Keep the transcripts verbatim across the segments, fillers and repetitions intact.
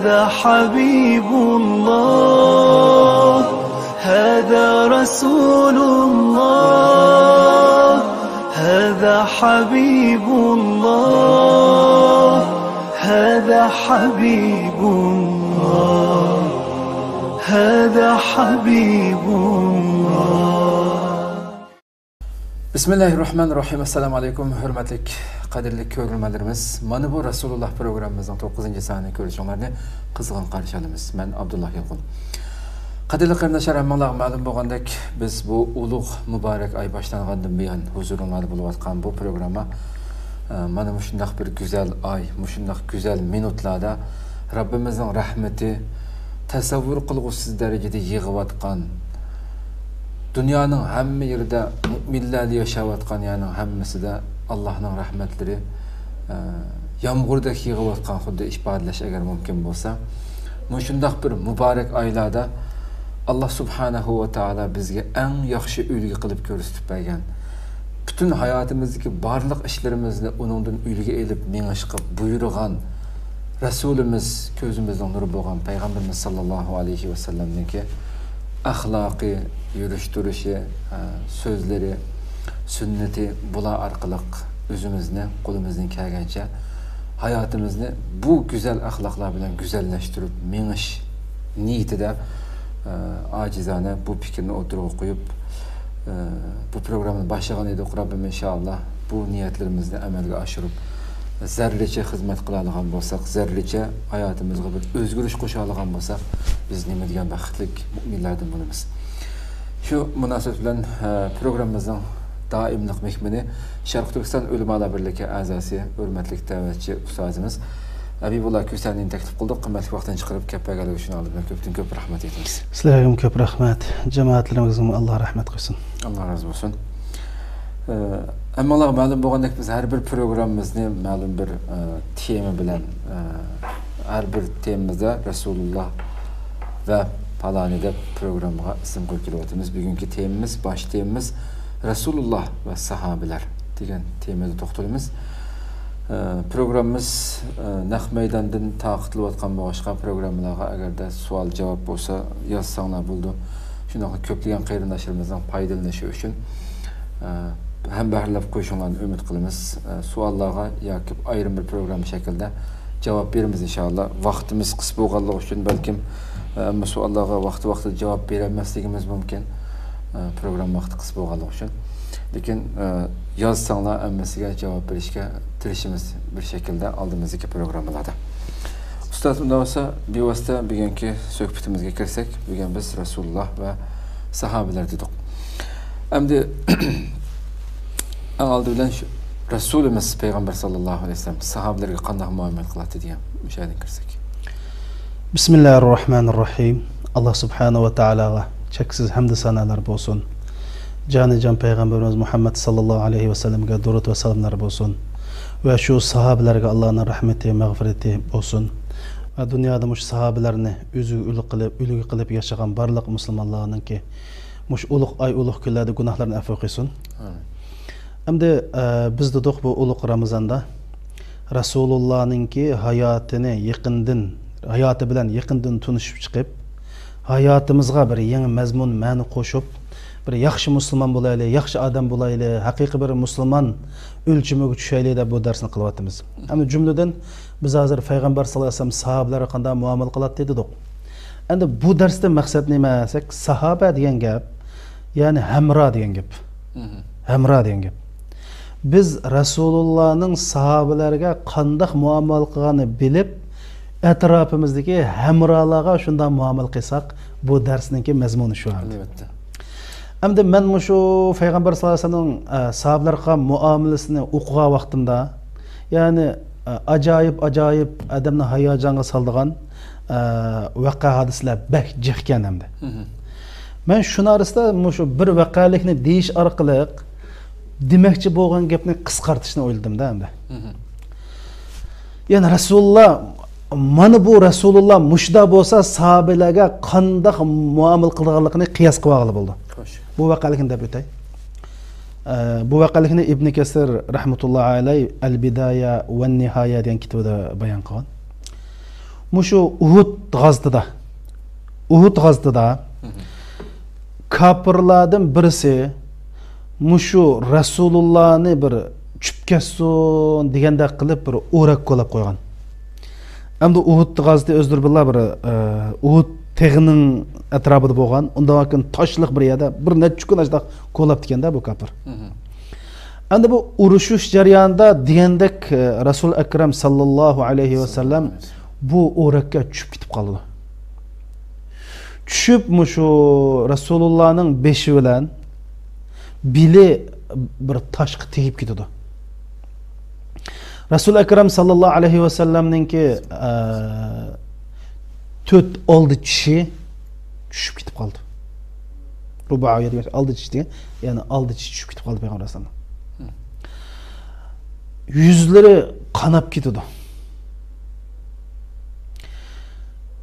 هذا حبيب الله، هذا رسول الله، هذا حبيب الله، هذا حبيب الله، هذا حبيب الله. بىسمىللاھىررەھمانىررەھىم. ئەسسالامۇ ئەلەيكۇم، ھۆرمەتلىك، قەدىرلىك كۆرۈرمەنلىرىمىز. مانا بۇ رەسۇلۇللاھ پروگراممىمىزنىڭ توققۇزىنچى سانىنى كۆرۈشۈڭلارنى قىزغىن قارشى ئالىمىز. مەن ئابدۇللاھ يالقۇن. قەدىرلىك قېرىنداشلار، ھەممىڭلارغا مەلۇم بولغاندەك، بىز بۇ ئۇلۇغ مۇبارەك ئاي باشلانغاندىن بۇيان ھۇزۇرۇڭلاردا بولۇۋاتقان بۇ پروگرامما، ئە، مانا مۇشۇنداق بىر گۈزەل ئاي، مۇشۇنداق گۈزەل مىنۇتلاردا رەببىمىزنىڭ رەھمىتى، تەسەۋۋۇر قىلغۇسىز دەرىجىدە يېغىۋاتقان، دۇنيانىڭ ھەممە يېرىدە مۆمىنلەردە ياشاۋاتقان يەرنىڭ ھەممىسىدە ئاللاھنىڭ رەھمەتلىرى، ئە، يامغۇردەك يېغىۋاتقان، خۇددى ئىپادىلەش ئەگەر مۇمكىن بولسا، مۇشۇنداق بىر مۇبارەك ئايلاردا ئاللاھ سۇبھانەھۇ ۋە تائالا بىزگە ئەڭ ياخشى ئۈلگە قىلىپ كۆرسىتىپ بەرگەن، پۈتۈن ھاياتىمىزدىكى بارلىق ئىشلىرىمىزنى ئۇنىڭدىن ئۈلگە ئېلىپ مېڭىشقا بۇيرۇغان رەسۇلىمىز، كۆزىمىزنىڭ نۇرى بولغان پەيغەمبىرىمىز ساللاللاھۇ ئەلەيھى ۋەسەللەمنىڭكى ئەخلاقى، يۈرۈش تۇرۇشى، ئە، سۆزلىرى، سۈننىتى، بۇلار ئارقىلىق ئۆزىمىزنى قولىمىزدىن كەلگەنچە ھاياتىمىزنى بۇ گۈزەل ئەخلاقلار بىلەن گۈزەللەشتۈرۈپ مېڭىش نىيىتىدە، ئە، ئاجىزانە بۇ پىكىرنى ئوتتۇرىغا قويۇپ، ئە، بۇ پروگراممىنى باشلىغان ئىدۇق. رەببىم ئىنشائاللاھ بۇ نىيەتلىرىمىزنى ئەمەلگە ئاشۇرۇپ، زەررىچە خىزمەت قىلالىغان بولساق، زەررىچە ھاياتىمىزغا بىر ئۆزگىرىش قوشالىغان بولساق، بىز نېمە دېگەن بەختلىك مۆمىنلەردىن بولىمىز. شۇ مۇناسىۋەت بىلەن، ئە، پروگراممىمىزنىڭ دائىملىق مېھمىنى، شەرقىي تۈركىستان ئۆلىمالار بىرلىكى ئەزاسى، ھۆرمەتلىك دەۋەتچى ئۇستازىمىز ھەبىبۇللا كۈسەنىنى تەكلىپ قىلدۇق. قىممەتلىك ۋاقتىنى چىقىرىپ كەپ بەرگەنلىكى ئۈچۈن ئالدى بىلەن كۆپتىن كۆپ رەھمەت ئېيتىمىز. سىلەرگىمۇ كۆپ رەھمەت. جامائەتلىرىمىزگىمۇ ئاللاھ رەھمەت قىلسۇن. ئاللاھ رازى بولسۇن. ئە، ھەممىڭلارغا مەلۇم بولغاندەك، بىز ھەر بىر پروگراممىمىزنى مەلۇم بىر، ئە، تېما بىلەن، ئە، ھەر بىر تېمىمىزدا رەسۇلۇللاھ ۋە پالانى دەپ پروگراممىغا ئىسىم قويۇپ كېلىۋاتىمىز. بۈگۈنكى تېمىمىز، باش تېمىمىز رەسۇلۇللاھ ۋە ساھابىلەر دېگەن تېمىدا توختىلىمىز. ئە، پروگراممىمىز، ئە، نەق مەيداندىن تارقىتىلىۋاتقان بولغاچقا، پروگراممىلارغا ئەگەردە سوئال-جاۋاب بولسا يازساڭلار بولىدۇ. شۇنداقلا كۆپلىگەن قېرىنداشلىرىمىزنىڭ پايدىلىنىشى ئۈچۈن، ئە، ھەمبەھىرلەپ قويۇشۇڭلارنى ئۈمىد قىلىمىز. ئە، سوئاللارغا ياكى ئايرىم بىر پروگرامما شەكلىدە جاۋاب بېرىمىز ئىنشائاللا. ۋاقتىمىز قىس بولغانلىقى ئۈچۈن بەلكىم، ئە، ھەممە سوئاللارغا ۋاقتى ۋاقتىدا جاۋاب بېرەلمەسلىكىمىز مۇمكىن. ئە، پروگرامما ۋاقتى قىس بولغانلىقى ئۈچۈن. لېكىن، ئە، يازساڭلار ھەممىسىگە جاۋاب بېرىشكە تىرىشىمىز بىر شەكىلدە ئالدىمىزدىكى پروگراممىلاردا. ئۇستاز، ئۇنداق بولسا، بىۋاسىتە بۈگۈنكى سۆھبىتىمىزگە كىرسەك، بۈگۈن بىز رەسۇلۇللاھ ۋە ساھابىلەر دېدۇق. ئەمدى ئەڭ ئالدى بىلەن شۇ رەسۇلىمىز پەيغەمبەر ساللاللاھۇ ئەلەيھى ۋەسەللەم ساھابىلەرگە قانداق مۇئامىلە قىلاتتى دېگەن مۇشۇ يەردىن كىرسەك. بىسمىللاھىررەھمانىررەھىم. ئاللاھ سۇبھانەھۇ ۋە تائالاغا چەكسىز ھەمدۇ سانالار بولسۇن. جانىجان پەيغەمبىرىمىز مۇھەممەد ساللاللاھۇ ئەلەيھى ۋەسەللەمگە دۇرۇت ۋە سالاملار بولسۇن. ۋە شۇ ساھابىلەرگە ئاللانىڭ رەھمىتى، مەغپىرىتى بولسۇن. ۋە دۇنيادا مۇشۇ ساھابىلەرنى ئۆزىگە ئۈلگە قىلىپ، ئۈلگە قىلىپ ياشىغان بارلىق مۇسۇلمانلارنىڭكى مۇشۇ ئۇلۇغ ئاي، ئۇلۇغ كۈنلەردە گۇناھلىرىنى ئەپۇ قىلسۇن. ئامىن. ئەمدى، ئە، بىز دېدۇق، بۇ ئۇلۇغ رامىزاندا رەسۇلۇللانىڭكى ھاياتىنى يېقىندىن، ھاياتى بىلەن يېقىندىن تونۇشۇپ چىقىپ، ھاياتىمىزغا بىر يېڭى مەزمۇن، مەنە قوشۇپ، بىر ياخشى مۇسۇلمان بولايلى، ياخشى ئادەم بولايلى، ھەقىقىي بىر مۇسۇلمان ئۆلچىمىگە چۈشەيلى دەپ بۇ دەرسنى قىلىۋاتىمىز. ئەمدى جۈملىدىن بىز ھازىر پەيغەمبەر ساللاللاھۇ ئەلەيھى ۋەسەللەم ساھابىلەرگە قانداق مۇئامىلە قىلاتتى دېدۇق. ئەمدى بۇ دەرستىن مەقسەت نېمە دېسەك، ساھابە دېگەن گەپ، يەنى ھەمرا دېگەن گەپ. مم. ھەمرا دېگەن گەپ. بىز رەسۇلۇللانىڭ ساھابىلەرگە قانداق مۇئامىلە قىلغاننى بىلىپ، ئەتراپىمىزدىكى ھەمرالارغا شۇنداق مۇئامىلە قىلساق، بۇ دەرسنىڭكى مەزمۇنى شۇ ئەمدى. ئەلۋەتتە. ئەمدى مەن مۇشۇ پەيغەمبەر ساللاللاھۇ ئەلەيھى ۋەسەللەمنىڭ، ئە، ساھابىلەرگە قىلغان مۇئامىلىسىنى ئوقۇغان ۋاقتىمدا، يەنى، ئە، ئاجايىپ، ئاجايىپ ئادەمنى ھاياجانغا سالىدىغان، ئە، ۋەقە ھادىسىلەر بەك جىقكەن ئەمدى. مم. مەن شۇنىڭ ئارىسىدا مۇشۇ بىر ۋەقەلىكنى دېيىش ئارقىلىق دېمەكچى بولغان گەپنى قىسقارتىشنى ئويلىدىم-دە ئەمدى. مم. يەنى رەسۇلۇللا، مانا بۇ رەسۇلۇللا مۇشۇنداق بولسا، ساھابىلەرگە قانداق مۇئامىلە قىلىدىغانلىقىنى قىياس قىلىۋالغىلى بولىدۇ. خوش. بۇ ۋەقەلىكنى دەپ ئۆتەي. ئە، بۇ ۋەقەلىكنى ئىبنى كەسىر رەھمەتۇللاھى ئەلەيھ ئەل بىدايە ۋەن نىھايە دېگەن كىتابىدا بايان قىلغان. مۇشۇ ئۇھۇد غازىتىدا، ئۇھۇد غازىتىدا كاپىرلاردىن بىرسى مۇشۇ رەسۇلۇللانى بىر چۈشۈپ كەتسۇن دېگەندەك قىلىپ بىر ئورەك كولاپ قويغان. ئەمدى ئۇھۇد غازىتى ئۆزلىرى بىللا بىر، ئە، ئۇھۇد تېغىنىڭ ئەتراپىدا بولغان، ئۇنداق كېيىن تاشلىق بىر يەردە بىر نەچچە كۈن ئاشۇنداق كولاپتىكەن-دە بۇ كاپىر. ئەمدى بۇ ئۇرۇشۇش جەريانىدا دېگەندەك، ئە، رەسۇل ئەكرەم ساللاللاھۇ ئەلەيھى ۋەسەللەم بۇ ئورەككە چۈشۈپ كېتىپ قالىدۇ. چۈشۈپ مۇشۇ رەسۇلۇللانىڭ بېشى بىلەن بېلى بىر تاشقا تېگىپ كېتىدۇ. رەسۇل ئەكرەم ساللاللاھۇ ئەلەيھى ۋەسەللەمنىڭكى، ئە، تۆت ئالدى چىشى چۈشۈپ كېتىپ قالدى. رۇبائىيە دېگەن ئالدى چىش دېگەن، يەنى ئالدى چىشى چۈشۈپ كېتىپ قالدى پەيغەمبەر ئەلەيھىسسالام. يۈزلىرى قاناپ كېتىدۇ.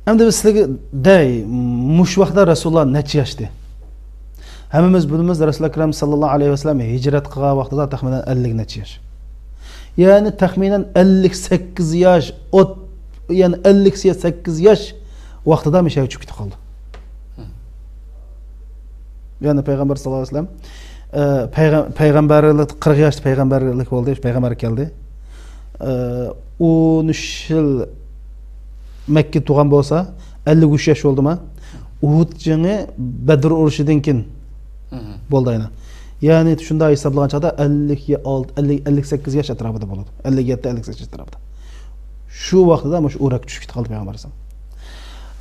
ئەمدى بىز سىلەرگە دەي، مۇشۇ ۋاقىتتا رەسۇلۇللا نەچچە ياشتى؟ ھەممىمىز بىلىمىز، رەسۇل ئەكرەم ساللاللاھۇ ئەلەيھى ۋەسەللەم ھىجرەت قىلغان ۋاقتىدا تەخمىنەن ئەللىك نەچچە ياش. يەنى تەخمىنەن ئەللىك سەككىز ياش، ئوت-، يەنى ئەللىك سەككىز ياش ۋاقتىدا مىشەگە چۈشۈپ كېتىپ قالدى. يەنى پەيغەمبەر ساللاللاھۇ ئەلەيھى ۋەسەللەم، ئە، پەيغەم-، پەيغەمبەرلىك، قىرىق ياشتا پەيغەمبەرلىك بولدى، پەيغەمبەر كەلدى. ئە، ئون ئۈچ يىل مەككە تۇرغان بولسا، ئەللىك ئۈچ ياش بولدىما؟ ئۇھۇد جېڭى بەدر ئۇرۇشىدىن كېيىن بولدى ئاينا. يەنى شۇنداق ھېسابلىغان چاغدا ئەللىك ئالتە، ئەللىك، ئەللىك سەككىز ياش ئەتراپىدا بولىدۇ. ئەللىك يەتتە، ئەللىك سەككىز ياش ئەتراپىدا. شۇ ۋاقتىدا مۇشۇ ئورەك چۈشۈپ كېتىپ قالدى پەيغەمبەر ئەلەيھىسسالام.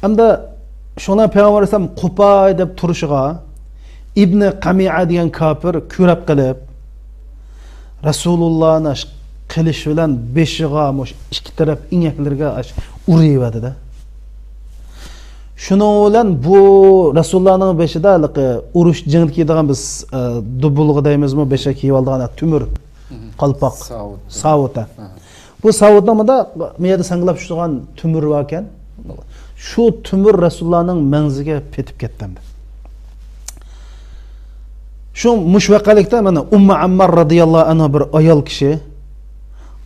ئەمدى شۇڭا پەيغەمبەر ئەلەيھىسسالام قوپاي دەپ تۇرۇشىغا، ئىبنى قەمىئە دېگەن كاپىر كۆرەپ قېلىپ، رەسۇلۇللانى قىلىچ بىلەن بېشىغا، مۇشۇ ئىككى تەرەپ ئىڭەكلىرىگە ئۇرۇۋەردى-دە. شۇنىڭ بىلەن بۇ رەسۇلۇللانىڭ بېشىدا ھېلىقى ئۇرۇش جېڭىدە كىيىدىغان بىز، ئە، دۇبۇلغا دەيمىزمۇ، بېشىغا كىيىۋالىدىغان تۆمۈر قالپاق، ساۋۇت. ساۋۇت، ھە. بۇ ساۋۇتنىڭ مۇندا، مۇ يەردە ساڭگىلاپ چۈشىدىغان تۆمۈر باركەن. شۇ تۆمۈر رەسۇلۇللانىڭ مەڭزىگە پېتىپ كەتتى ئەمدى. شۇ مۇشۇ ۋەقەلىكتە مانا ئۇممۇ ئەممار رەزىياللاھۇ ئەنھۇ بىر ئايال كىشى،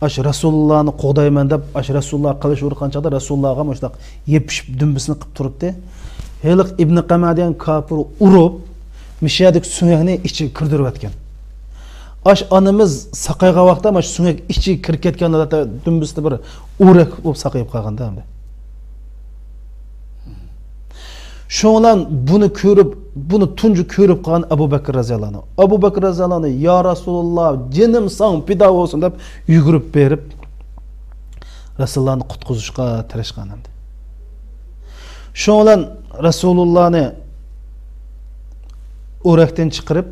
ئاش رەسۇلۇللانى قوغدايمەن دەپ، ئاش رەسۇلۇللا قىلىچ ئۇرغان چاغدا رەسۇلۇللاغا مۇشۇنداق يېپىشىپ دۈمبىسىنى قىپ تۇرۇپتى. ھېلىق ئىبنى قەمىئە دېگەن كاپىر ئۇرۇپ، مىشەدىكى سۆڭەكنى ئىچىگە كىردۈرۈۋەتكەن. ئاش ئانىمىز ساقايغان ۋاقىتتا مانا شۇ سۆڭەك ئىچىگە كىرىپ كەتكەن ھالەتتە دۈمبىسىدە بىر ئورەك بولۇپ ساقىيىپ قالغاندا ئەمدى. شۇنىڭ بىلەن بۇنى كۆرۈپ، بۇنى تۇنجى كۆرۈپ قالغان ئەبۇ بەكرى رەزىياللاھۇ ئەنھۇ. ئەبۇ بەكرى رەزىياللاھۇ ئەنھۇ، يا رەسۇلۇللا، جېنىم ساڭا پىدا بولسۇن دەپ يۈگۈرۈپ بېرىپ، رەسۇلۇللانى قۇتقۇزۇشقا تىرىشقان ئەمدى. شۇنىڭ بىلەن رەسۇلۇللانى ئورەكتىن چىقىرىپ،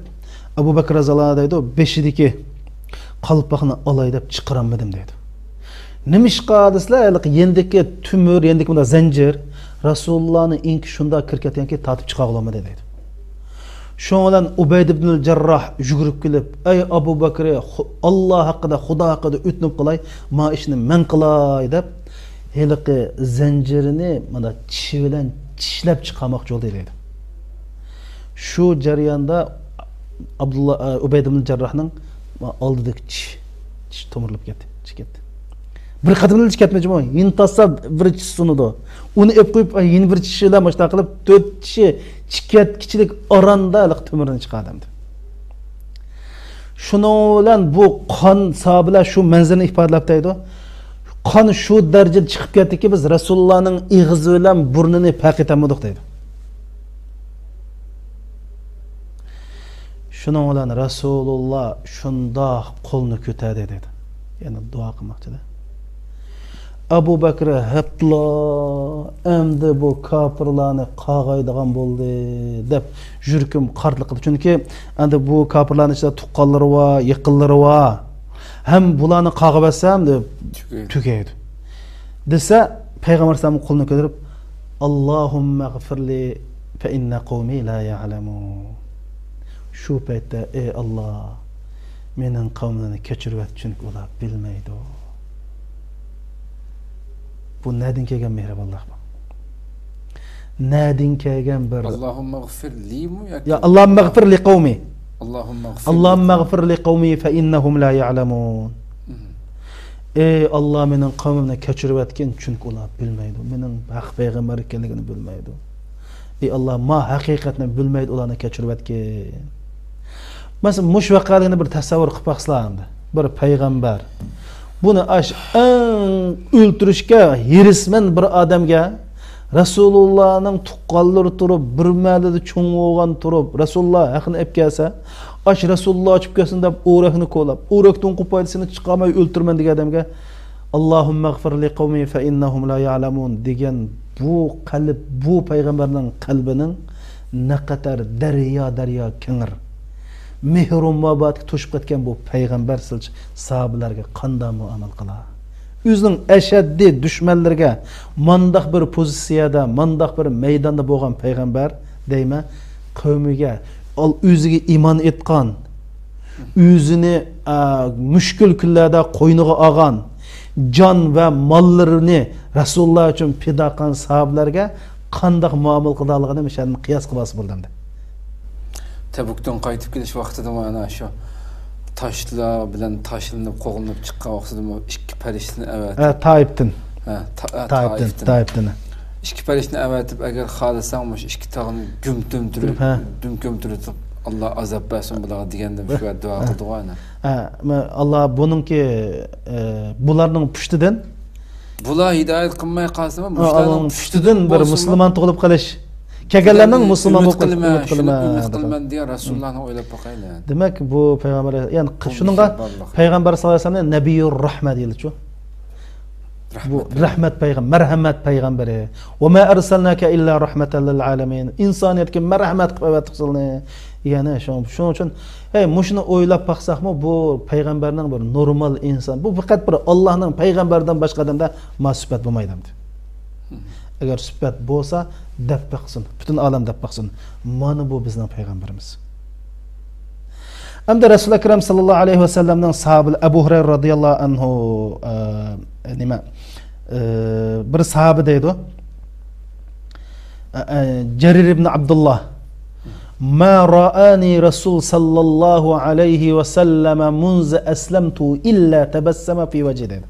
ئەبۇ بەكرى رەزىياللاھۇ ئەنھۇ دەيدۇ، بېشىدىكى قالپاقنى ئالاي دەپ چىقىرالمىدىم دەيدۇ. نېمىشقا دېسىلە، ھېلىقى يېنىدىكى تۆمۈر، يېنىدىكى مۇنداق زەنجىر رەسۇلۇللانى ئىنكى شۇنداق كىرىپ كەتكەنكى، تارتىپ چىقارغىلى بولمىدى دەيدۇ. شۇنىڭ بىلەن ئۇبەيدە ئىبنىل جەرراھ يۈگۈرۈپ كېلىپ، ئەي ئەبۇ بەكرى، خۇ-، ئاللا ھەققىدە، خۇدا ھەققىدە ئۆتۈنۈپ قالاي، ما ئىشنى مەن قىلاي دەپ، ھېلىقى زەنجىرىنى مانا چىشى بىلەن چىشلەپ چىقارماقچى بولدى دەيدۇ. شۇ جەرياندا ئابدۇللا، ئە، ئۇبەيدە ئىبنىل جەرراھنىڭ ئالدىدىكى چىش، چىش تومۇرلىنىپ كەتتى، چىقىپ كەتتى. بىر قېتىملا چىقىپ كەتمىدى، يەنە تاسا بىر چىش سۇنىدۇ. ئۇنى ئېلىپ قويۇپ، يەنە بىر چىشى بىلەن مۇشۇنداق قىلىپ، تۆت چىشى چىقىپ كەتكۈچىلىك ئاراندا ھېلىقى تۆمۈرنى چىقاردى ئەمدى. شۇنىڭ بىلەن بۇ قان ساھابىلەر شۇ مەنزىرىنى ئىپادىلەپ دەيدۇ. قان شۇ دەرىجىدە چىقىپ كەتتىكى، بىز رەسۇلۇللانىڭ ئېغىزى بىلەن بۇرنىنى پەرق ئېتەلمىدۇق دەيدۇ. شۇنىڭ بىلەن رەسۇلۇللا شۇنداق قولىنى كۆتەردى دەيدۇ. يەنى دۇئا قىلماقچىدە. ئەبۇ بەكرى ھەپلا ئەمدى بۇ كاپىرلارنى قاغايدىغان بولدى دەپ يۈرىكىم قارتلىق قىلدى. چۈنكى ئەمدى بۇ كاپىرلارنىڭ ئىچىدە تۇغقانلىرى بار، يېقىنلىرى بار. ھەم بۇلارنى قاغىۋەتسەم دەپ تۈگەيدۇ. تۈگەيدۇ. دېسە، پەيغەمبەر ئەلەيھىسسالام قولىنى كۆتۈرۈپ، «ئاللاھۇممەغفىرلى فەئىننە قەۋمى لا يەئلەمۇن.» شۇ پەيتتە، «ئەي ئاللا، مېنىڭ قەۋمىمنى كەچۈرۈۋەت، چۈنكى ئۇلار بىلمەيدۇ.» بۇ نەدىن كەلگەن مېھرىبانلىق بۇ؟ نەدىن كەلگەن بىر، ئاللاھۇممەغفىر لىمۇ ياكى يا، «ئاللاھۇممەغفىر لىقەۋمى». ئاللاھۇممەغفىر، ئاللاھۇممەغفىر لىقەۋمى فەئىننەھۇم لا يەئلەمۇن. ئەي ئاللا، مېنىڭ قەۋمىمنى كەچۈرۈۋەتكىن، چۈنكى ئۇلار بىلمەيدۇ، مېنىڭ ھەق پەيغەمبەر ئىكەنلىكىمنى بىلمەيدۇ. ئەي ئاللا، ما ھەقىقەتنى بىلمەيدۇ، ئۇلارنى كەچۈرۈۋەتكىن. مەسىلەن، مۇشۇ ۋەقەلىكنى بىر تەسەۋۋۇر قىلىپ باقسىلا ئەمدى. بىر پەيغەمبەر. بۇنى ئاش ئەڭ ئۆلتۈرۈشكە ھېرىسمەن بىر ئادەمگە رەسۇلۇللانىڭ تۇغقانلىرى تۇرۇپ، بىر مەھەللىدە چوڭ بولغان تۇرۇپ، رەسۇلۇللا ھەقنى ئەپ كەلسە، ئاش رەسۇلۇللا ئاچىپ كەلسۇن دەپ ئورەكنى كولاپ، ئورەكتىن قوپايدۇ، سېنى چىقارماي ئۆلتۈرىمەن دېگەن ئادەمگە، «ئاللاھۇممەغفىر لىقەۋمى فەئىننەھۇم لا يەئلەمۇن» دېگەن بۇ قەلب، بۇ پەيغەمبەرنىڭ قەلبىنىڭ نەقەدەر دەريا، دەريا كېڭىر. مېھرۇ مۇھەببەتكە توشۇپ كەتكەن بۇ پەيغەمبەر سىلچ ساھابىلەرگە قانداق مۇئامىلە قىلا؟ ئۆزىنىڭ ئەشەددىي دۈشمەنلىرىگە مانداق بىر پوزىتسىيەدە، مانداق بىر مەيداندا بولغان پەيغەمبەر دەيمەن، قەۋمىگە، ئال-، ئۆزىگە ئىمان ئېيتقان، ئۆزىنى، ئا، مۈشكۈل كۈنلەردە قوينىغا ئالغان، جان ۋە ماللىرىنى رەسۇلۇللا ئۈچۈن پىدا قىلغان ساھابىلەرگە قانداق مۇئامىلە قىلىدىغانلىقىنى مۇشۇ يەردىن قىياس قىلىۋالسا بولىدۇ ئەمدى. تەبۇكتىن قايتىپ كېلىش ۋاقتىدىمۇ ئەنە شۇ تاشلار بىلەن تاشلىنىپ، قوغلىنىپ چىققان ۋاقتىدىمۇ ئىككى پەرىشتىنى ئەۋەتىپ. ھە، تائىپتىن. ھە، تا-، ھە، تائىپتىن، تائىپتىن. تائىپتىن. ئىككى پەرىشتىنى ئەۋەتىپ، ئەگەر خالىساڭ مۇشۇ ئىككى تاغنى گۈم كۆمتۈرۈپ، ھە، دۈم كۆمتۈرۈپ، ئاللا ئازاب بەرسۇن بۇلارغا دېگەندە مۇشۇ دۇئا قىلدىغۇ ئەنە. ھە، مە-، ئاللا بۇنىڭكى، ئە، بۇلارنىڭ پۇشتىدىن بۇلار ھىدايەت قىلماي قالسىمۇ، ھە، مۇشۇلارنىڭ ئاللانىڭ پۇشتىدىن بىر مۇسۇلمان تۇغۇلۇپ قېلىش. كەلگەنلەرنىڭ مۇسۇلمان بولۇپ قېلىش ئۈمىد قىلىمەن، ئۈمىد قىلىمەن دېگەن رەسۇلۇللانى ئويلاپ باقايلى. دېمەك، بۇ پەيغەمبەر، يەنى شۇنىڭغا پەيغەمبەر ساللاللاھۇ ئەلەيھى ۋەسەللەمنى نەبىيۇر رەھمە دېيىلىچۇ. بۇ رەھمەت پەيغەمبەر، مەرھەمەت پەيغەمبىرى. ۋە مە ئەرسەلناكە ئىللا رەھمەتەن لىل ئالەمىن. ئىنسانىيەتكە مەرھەمەت قىلىپ ئەۋەتتۇق سىلىنى. يەنى شۇ-، شۇنىڭ ئۈچۈن، ھەي، مۇشۇنى ئويلاپ باقساقمۇ، بۇ پەيغەمبەرنىڭ بىر نورمال ئىنسان، بۇ پەقەت بىر ئاللانىڭ پەيغەمبەردىن باشقا ئادەمدە ما سۈپەت بولمايدۇ ئەمدى. ئەگەر سۈپەت بولسا، دەپ باقسۇن، پۈتۈن ئالەم دەپ باقسۇن، مانا بۇ بىزنىڭ پەيغەمبىرىمىز. ئەمدى رەسۇل ئەكرەم ساللاللاھۇ ئەلەيھى ۋەسەللەمنىڭ ساھابىلىرى، ئەبۇ ھۇرەيرە رازىياللاھۇ ئەنھۇ، ئە، نېمە، ئە، بىر ساھابە دەيدۇ، ئە، ئە، جەرىر ئىبن ئابدۇللا، ما رائانى رەسۇل ساللاللاھۇ ئەلەيھى ۋەسەللەم مۇنزە ئەسلەمتۇ ئىللا تەبەسسەمە فى ۋەجھى دەيدۇ.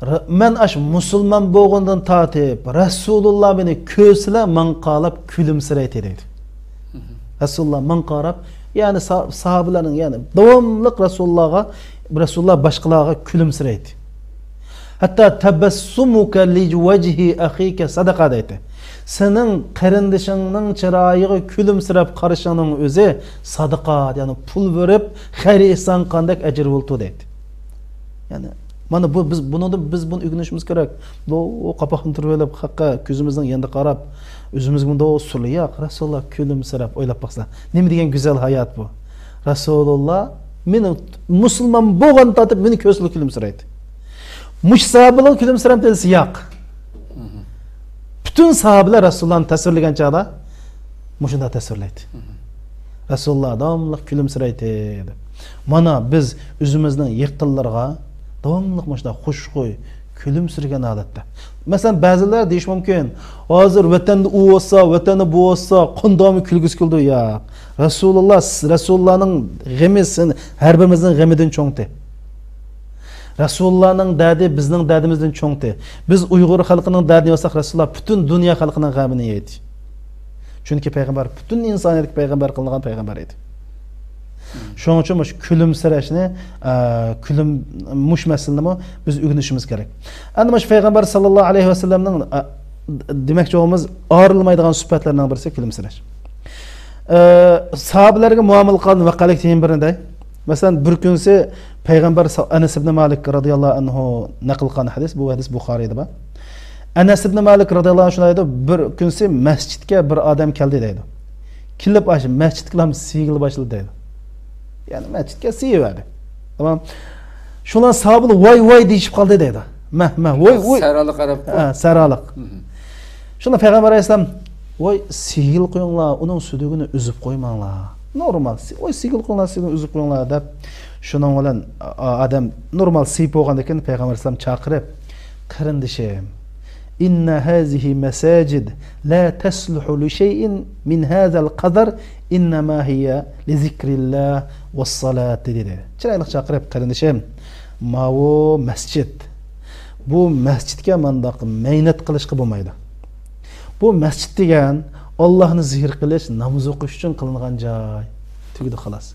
رە-، مەن ئاشۇ مۇسۇلمان بولغاندىن تارتىپ، رەسۇلۇللا مېنى كۆرسىلا ماڭقالاپ كۈلۈمسىرەيتتى دەيدۇ. رەسۇلۇللا ماڭقاراپ، يەنى سا-، ساھابىلەرنىڭ، يەنى داۋاملىق رەسۇلۇللاغا، رەسۇلۇللا باشقىلارغا كۈلۈمسىرەيتتى. ھەتتا تەبەسسۇمۇكە لىۋەجھى ئەخىكە سەدەقە دەيتتى. سېنىڭ قېرىندىشىڭنىڭ چىرايىغا كۈلۈمسىرەپ قارىشىڭنىڭ ئۆزى سەدىقە، يەنى پۇل بېرىپ خەير ئېھسان قىلغاندەك ئەجىر بولىدۇ دەيتتى. يەنى، مانا بۇ، بىز بۇنىڭدىن، بىز بۇنى ئۆگىنىشىمىز كېرەك. بۇ قاپاقنى تۈرۈۋېلىپ، خەققە كۆزىمىزنىڭ يېنىدا قاراپ، ئۆزىمىزگىمۇ دو سۈرلە ياق، رەسۇلۇللا كۈلۈمسىرەپ، ئويلاپ باقسا، نېمە دېگەن گۈزەل ھايات بۇ. رەسۇلۇللا مېنى مۇسۇلمان بولغان تارتىپ مېنى كۆرسىلا كۈلۈمسىرەيدۇ. مۇشۇ ساھابىلەر كۈلۈمسىرەمدۇ دېسە، ياق. پۈتۈن ساھابىلەر رەسۇلۇللانى تەسۋىرلىگەن چاغدا مۇشۇنداق تەسۋىرلەيدۇ. رەسۇلۇللا داۋاملىق كۈلۈمسىرەيتتى دەپ. مانا بىز ئۆزىمىزنىڭ يېقىنلىرىغا داۋاملىق مۇشۇنداق خۇشخۇي، كۈلۈمسىرىگەن ھالەتتە. مەسىلەن، بەزىلەر دېيىشى مۇمكىن، ھازىر ۋەتەندە ئۇ بولسا، ۋەتەندە بۇ بولسا، قانداقمۇ كۈلگۈسى كېلىدۇ؟ ياق. رەسۇلۇللا، رەسۇلۇللانىڭ غېمى سىن-، ھەر بىرىمىزنىڭ غېمىدىن چوڭتى. رەسۇلۇللانىڭ دەردى بىزنىڭ دەردىمىزدىن چوڭتى. بىز ئۇيغۇر خەلقىنىڭ دەردىنى يازساق، رەسۇلۇللا پۈتۈن دۇنيا خەلقىنىڭ غەمىنى يەيدۇ. چۈنكى پەيغەمبەر پۈتۈن ئىنسانىيەتكە پەيغەمبەر قىلىنغان پەيغەمبەر ئىدى. شۇنىڭ ئۈچۈن مۇشۇ كۈلۈمسىرەشنى، ئە، كۈلۈم-، مۇشۇ مەسىلىنىمۇ بىز ئۆگىنىشىمىز كېرەك. ئەمدى مۇشۇ پەيغەمبەر ساللاللاھۇ ئەلەيھى ۋەسەللەمنىڭ، ئە، دېمەكچى بولغىنىمىز ئايرىلمايدىغان سۈپەتلىرىنىڭ بىرسى كۈلۈمسىرەش. ئە، ساھابىلەرگە مۇئامىلە قىلغان ۋەقەلىك يەنە بىرنى دەي. مەسىلەن، بىر كۈنسى پەيغەمبەر سا-، ئەنەس ئىبنى مالىك رازىياللاھۇ ئەنھۇ نەقىل قىلغان ھەدىس، بۇ ھەدىس بۇخارىيدا بار. ئەنەس ئىبنى مالىك رازىياللاھۇ ئەنھۇ شۇنداق دەيدۇ، بىر كۈنسى مەسچىتكە بىر ئادەم كەلدى دەيدۇ. كېلىپ، ئاشۇ مەسچىتكىلام سىيگىلى باشلىدى دەيدۇ. يەنى مەسچىتكە سىيىۋەردى. تامام. شۇلار ساھابىلار ۋاي ۋاي دېيىشىپ قالدى دەيدۇ. مەھ، مەھ، ۋاي، ۋاي. سەھرالىق ئەرەب. ھە، سەھرالىق. شۇندا پەيغەمبەر ئەلەيھىسسالام، ۋاي، سىيگىل قويۇڭلار، ئۇنىڭ سۈدۈگىنى ئۈزۈپ قويماڭلار. نورمال، سى-، ۋاي، سىيگىل قويۇڭلار، سىيگىلنى ئۈزۈپ قويۇڭلار دەپ، شۇنىڭ بىلەن ئا-، ئادەم نورمال سىيىپ بولغاندىن كېيىن پەيغەمبەر ئەلەيھىسسالام چاقىرىپ، قېرىندىشىم، ئىننە ھازىھى مەساجىد لا تەسلۇھۇ لىشەيئىن مىن ھازال قەزەر، ئىننەما ھىيە لىزىكرىللا ۋەسسالات دېدى. چىرايلىق چاقىرىپ، قېرىندىشىم، ماۋۇ مەسچىت. بۇ مەسچىتكە مانداق مەينەت قىلىشقا بولمايدۇ. بۇ مەسچىت دېگەن ئاللاھنى زىكىر قىلىش، ناماز ئوقۇش ئۈچۈن قىلىنغان جاي. تۈگىدى، خالاس.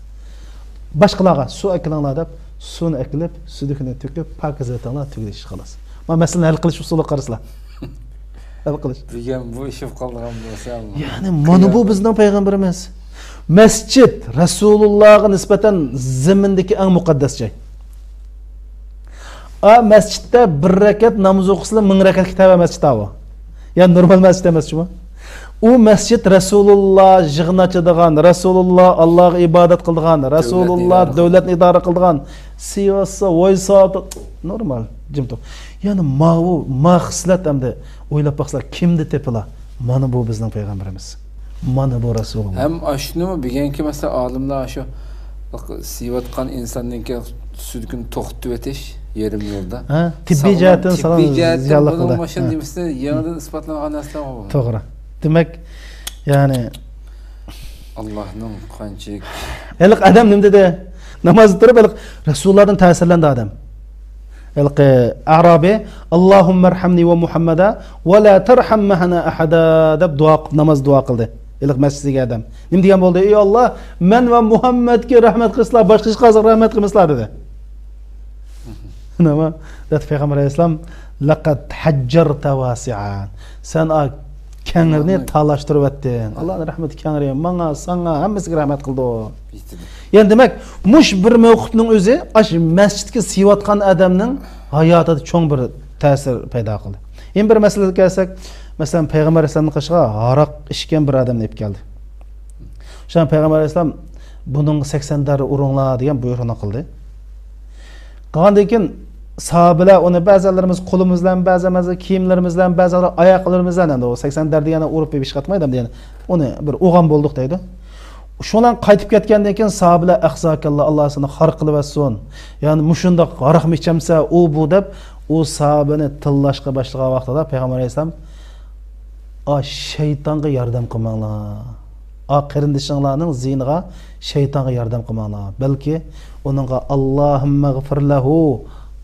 باشقىلارغا سۇ ئەكىلىڭلار دەپ، سۇنى ئەكىلىپ، سۈدۈكىنى تۆكۈپ، پاكىز ئېتىڭلار، تۈگىدى ئىش، خالاس. مانا مەسىلىنى ھەل قىلىش ئۇسۇلىغا قارىسىلا. ھەل قىلىش. بۈگۈن بۇ ئىش بولۇپ قالىدىغان بولسا، يەنى مانا بۇ بىزنىڭ پەيغەمبىرىمىز. مەسچىت رەسۇلۇللاغا نىسبەتەن زېمىندىكى ئەڭ مۇقەددەس جاي. ئا، مەسچىتتە بىر رەكەت ناماز ئوقۇسىلا، مىڭ رەكەتكە تەۋە مەسچىت ئاۋۇ. يا نورمال مەسچىت ئەمەس شۇمۇ. ئۇ مەسچىت رەسۇلۇللا يىغىن ئاچىدىغان، رەسۇلۇللا ئاللاغا ئىبادەت قىلىدىغان، رەسۇلۇللا دۆلەتنى ئىدارە قىلىدىغان. سىياسا، ۋايسا، نورمال، جىم تۇر. يەنى ماۋۇ، ما خىسلەت ئەمدى ئويلاپ باقسىلا، كىمدە تېپىلا؟ مانا بۇ بىزنىڭ پەيغەمبىرىمىز. مانا بۇ رەسۇلۇللا. ھەم ئاشۇنىمۇ بۈگۈنكى، مەسىلەن، ئالىملار ئاشۇ سىيىۋاتقان ئىنساننىڭكى سۈدۈكىنى توختىتىۋېتىش يېرىم يولدا. ھە، تىببىي جەھەتتىن ساغلام، تىببىي جەھەتتىن زىيانلىق بۇنىڭ بولدى. ماشىنا نېمىسى يېڭىدىن ئىسپاتلانغان نەرسىلەر بۇ. توغرا. دېمەك، يەنى ئاللاھنىڭ قانچىلىك. ھېلىقى ئادەم نېمە دېدى؟ نامازدا تۇرۇپ، ھېلىقى رەسۇلۇللادىن تەسىرلەندى ئادەم. ھېلىقى ئەرابىي، «ئاللاھۇممەرھەمنى ۋە مۇھەممەدە ۋە لا تەرھەم مەھەنە ئەھەدە» دەپ دۇئا قىلىپ، ناماز دۇئا قىلدى. ھېلىقى مەسچىتتىكى ئادەم. نېمە دېگەن بولدى؟ «ئى ئاللا، مەن ۋە مۇھەممەدكە رەھمەت قىلسىلا، باشقا ھېچقايسىغا رەھمەت قىلمىسىلا» دېدى. نېمە؟ دەپ پەيغەمبەر ئەلەيھىسسالام، «لەقەد ھەججەرتە ۋاسىئەن.» سەن ئا كەڭرىنى تالاشتۇرۇۋەتتىڭ. ئاللانىڭ رەھمىتى كەڭرى، ماڭا، ساڭا، ھەممىسىگە رەھمەت قىلدى. يەنى دېمەك، مۇش بىر مەۋقۇپنىڭ ئۆزى ئاش مەسچىتكە سىيىۋاتقان ئادەمنىڭ ھاياتىدا چوڭ بىر تەسىر پەيدا قىلدى. يەنە بىر مەسىلىگە كەلسەك، مەسىلەن، پەيغەمبەر ئەلەيھىسسالامنىڭ قېشىغا ھاراق ئىچكەن بىر ئادەمنى ئېلىپ كەلدى. شۇڭا پەيغەمبەر ئەلەيھىسسالام بۇنىڭغا سەكسەن دەررە ئۇرۇڭلار دېگەن بۇيرۇقنى قىلدى. قىلغاندىن كېيىن ساھابىلەر ئۇنى بەزىلىرىمىز قولىمىز بىلەن، بەزىلىرىمىز كىيىملىرىمىز بىلەن، بەزىلىرى ئاياقلىرىمىز بىلەن، ئەمدى ئۇ سەكسەن دەررە دېگەننى ئۇرۇپ بېرىپ ئىش قاتمايدۇ، ئەمدى يەنە ئۇنى بىر ئۇرغان بولدۇق دەيدۇ. شۇنىڭ قايتىپ كەتكەندىن كېيىن ساھابىلەر، «ئەخزاكەللا، ئاللا سېنى خار قىلىۋەتسۇن. يەنى مۇشۇنداق ھاراقمۇ ئىچەمسەن، ئۇ، بۇ» دەپ، ئۇ ساھابىنى تىللاشقا باشلىغان ۋاقتىدا پەيغەمبەر ئەلەيھىسسالام، «ئا، شەيتانغا ياردەم قىلماڭلار. ئا، قېرىندىشىڭلارنىڭ زىيىنىغا شەيتانغا ياردەم قىلماڭلار. بەلكى ئۇنىڭغا، ئاللاھۇممەغفىر لەھۇ،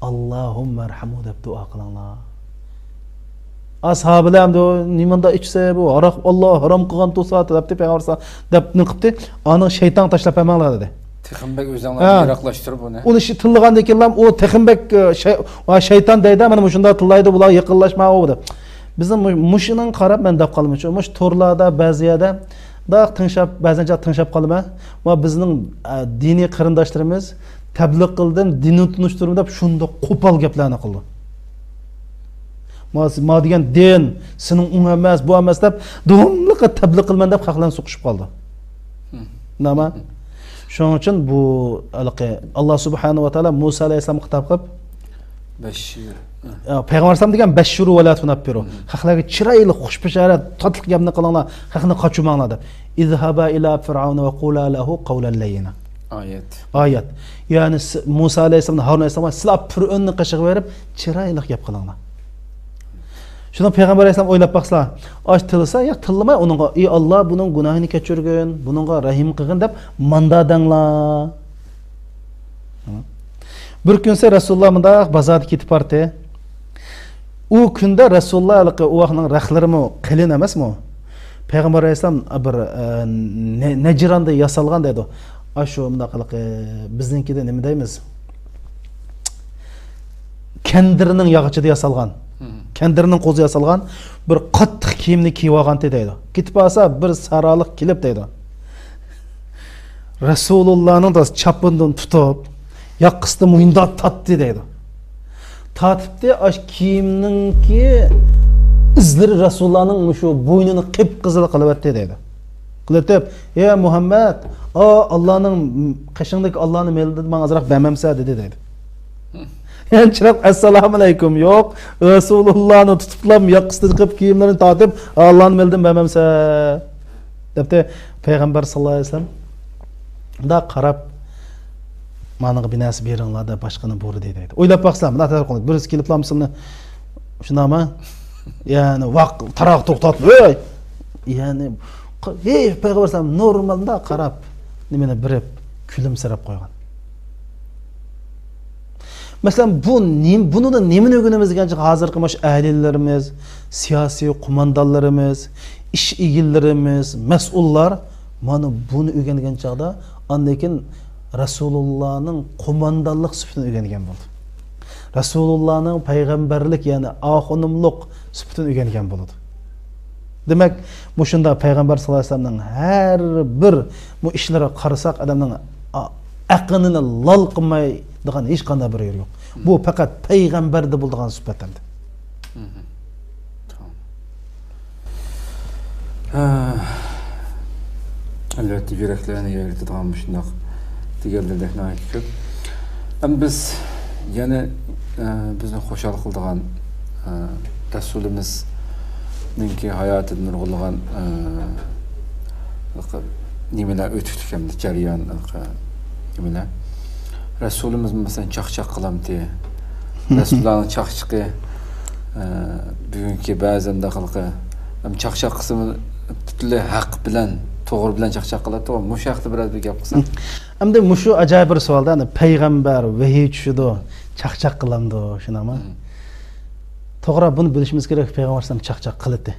ئاللاھۇممەرھەمۇ دەپ دۇئا قىلىڭلار.» ئا، ساھابىلەر ئەمدى، «نېمانداق ئىچسە بۇ؟ ھاراق ئاللا ھارام قىلغان تۇرسا» دەپتى پەيغەمبەر، دەپ نېمە قىپتى؟ «ئانىڭ شەيتانغا تاشلاپ بەرمەڭلار» دېدى. تېخىمۇ بەك ئۆزۈڭلارنى يىراقلاشتۇرۇپ ئۇنى. ئۇنى شۇ تىللىغاندىن كېيىنلا ئۇ تېخىمۇ بەك، ئە، شەي-، ۋا شەيتان دەيدۇ، مانا مۇشۇنداق تىللايدۇ، بۇلار يېقىنلاشما ئۇ دەپ. بىزنىڭ مۇ-، مۇشۇنىڭغا قاراپ مەن دەپ قالىمەن، شۇ، مۇشۇ تورلاردا بەزى يەردە داق تىڭشاپ، بەزەن چاغ تىڭشاپ قالىمەن. ۋە بىزنىڭ، ئە، دىنىي قېرىنداشلىرىمىز تەبلىغ قىلدىم، دىننى تونۇشتۇردۇم دەپ شۇنداق قوپال گەپلەرنى قىلىدۇ. ما، ما دېگەن دىن، سېنىڭ ئوڭ ئەمەس، بۇ ئەمەس دەپ، داۋاملىق تەبلىغ قىلىمەن دەپ خەقلەرنى سوقۇشۇپ قالىدۇ. نېمە؟ شۇنىڭ ئۈچۈن بۇ، ھېلىقى، ئاللا سۇبھانەھۇ ۋە تائالا مۇسا ئەلەيھىسسالامغا خىتاب قىلىپ، بەششىر. يا، پەيغەمبەر ئەلەيھىسسالام دېگەن، «بەششىرۇ ۋە لا تۇنەففىرۇ.» خەقلەرگە چىرايلىق، خۇش بېشارەت، تاتلىق گەپنى قىلىڭلار، خەقنى قاچۇرماڭلار دەپ. «ئىزھابا ئىلا فىرئەۋنە ۋە قۇلا لەھۇ قەۋلەن لەييىنا.» ئايەت. ئايەت. يەنى س-، مۇسا ئەلەيھىسسالام، ھارۇن ئەلەيھىسسالامغا، سىلەر پىرئەۋننىڭ قېشىغا بېرىپ، چىرايلىق گەپ قىلىڭلار. شۇنىڭ پەيغەمبەر ئەلەيھىسسالام ئويلاپ باقسىلا، ئاش تىللىسا، يا تىللىماي ئۇنىڭغا، «ئى ئاللا، بۇنىڭ گۇناھىنى كەچۈرگىن، بۇنىڭغا رەھىم قىلغىن» دەپ ماندا دەڭلار. بىر كۈنسى رەسۇلۇللا مۇنداق بازاردا كېتىپ بارتى. ئۇ كۈندە رەسۇلۇللا ھېلىقى ئۇ ۋاقىتنىڭ رەخلىرىمۇ قېلىن ئەمەسمۇ؟ پەيغەمبەر ئەلەيھىسسالام بىر، ئە، نە-، نەجراندا ياسالغان دەيدۇ. ئاشۇ مۇنداق ھېلىقى بىزنىڭكىدە نېمە دەيمىز؟ كەندىرنىڭ ياغىچىدا ياسالغان، كەندىرنىڭ قوزا ياسالغان بىر قاتتىق كىيىمنى كىيىۋالغانتى دەيدۇ. كېتىپ بارسا بىر سارالىق كېلىپ دەيدۇ. رەسۇلۇللانىڭ چاپىنىدىن تۇتۇپ، ياقىسىدىن مۇنداق تارتتى دەيدۇ. تارتىپتى، ئاش كىيىمنىڭكى ئىزلىرى رەسۇلۇللانىڭ مۇشۇ بوينىنى قىپقىزىل قىلىۋەتتى دەيدۇ. قىلىۋېتىپ، «ئەي مۇھەممەد، ئا، ئاللانىڭ، قېشىڭدىكى ئاللانىڭ مېلىدىن ماڭا ئازراق بەرمەمسە؟» دېدى دەيدۇ. يەنى چىراغ، «ئەسسالامۇ ئەلەيكۇم، يوق، رەسۇلۇللانى تۇتۇپلا ياقىسىدىن قىپ كىيىملىرىنى تارتىپ، ئاللانىڭ مېلىدىن بەرمەمسە؟» دەپتۇ پەيغەمبەر ساللاللاھۇ ئەلەيھى ۋەسەللەم. مۇنداق قاراپ، «مانىڭغا بىر نەرسە بېرىڭلار» دەپ باشقىنى بۇيرۇدى دەيدۇ. ئويلاپ باقسام، مۇنداق تەسەۋۋۇر قىلىڭ، بىرسى كېلىپلا مۇسۇلماننى، شۇنداقمۇ؟ يەنى ۋاق، تاراغا توختاتما، «ھەي!» يەنى، ق-، ھەي، پەيغەمبەر ئەلەيھىسسالام نورمال مۇنداق قاراپ، نېمىنى بېرىپ، كۈلۈمسىرەپ قويغان. مەسىلەن، بۇ نېم-، بۇنىڭدىن نېمىنى ئۆگىنىمىز دېگەن چاغدا، ھازىرقى مانا شۇ ئەھلىلىرىمىز، سىياسىي قوماندانلىرىمىز، ئىش ئىگىلىرىمىز، مەسئۇللار مانا بۇنى ئۆگەنگەن چاغدا، ئاندىن كېيىن رەسۇلۇللانىڭ قوماندانلىق سۈپىتىنى ئۆگەنگەن بولىدۇ. رەسۇلۇللانىڭ پەيغەمبەرلىك، يەنى ئاخۇنۇملۇق سۈپىتىنى ئۆگەنگەن بولىدۇ. دېمەك، مۇشۇنداق پەيغەمبەر ساللاللاھۇ ئەلەيھى ۋەسەللەمنىڭ ھەر بىر بۇ ئىشلىرىغا قارىساق، ئادەمنىڭ ئا-، ئەقلىنى لال قىلمايدىغان ھېچقانداق بىر يېرى يوق. بۇ پەقەت پەيغەمبەردە بولىدىغان سۈپەت ئەمدى. مم. تامام. ھە. ئەلۋەتتە، يۈرەكلەرنى ئېرىتىدىغان مۇشۇنداق دېگەنلەردەك ناھايىتى كۆپ. ئەمما بىز يەنە، ئە، بىزنى خۇشال قىلىدىغان، ئە، رەسۇلىمىزنىڭكى ھاياتىدا نۇرغۇنلىغان، ئە، نېمىلەر ئۆتۈكلۈك ھەمدە جەريان، نېمىلەر. رەسۇلىمىز، مەسىلەن، چاقچاق قىلامتى؟ رەسۇللارنىڭ چاقچىقى، ئە، بۈگۈنكى بەزەندە خەلقى، ھەم چاقچاق قىلسىمۇ پۈتۈنلەي ھەق بىلەن، توغرا بىلەن چاقچاق قىلاتتىغۇ. مۇشۇ ھەقتە بىرەز بىر گەپ قىلساق. ئەمدى مۇشۇ ئاجايىپ بىر سوئالدا، يەنى پەيغەمبەر ۋەھىي چۈشىدۇ، چاقچاق قىلامدۇ، شۇنداقمۇ؟ مم. توغرا، بۇنى بىلىشىمىز كېرەك، پەيغەمبەر ئەلەيھىسسالام چاقچاق قىلىتى.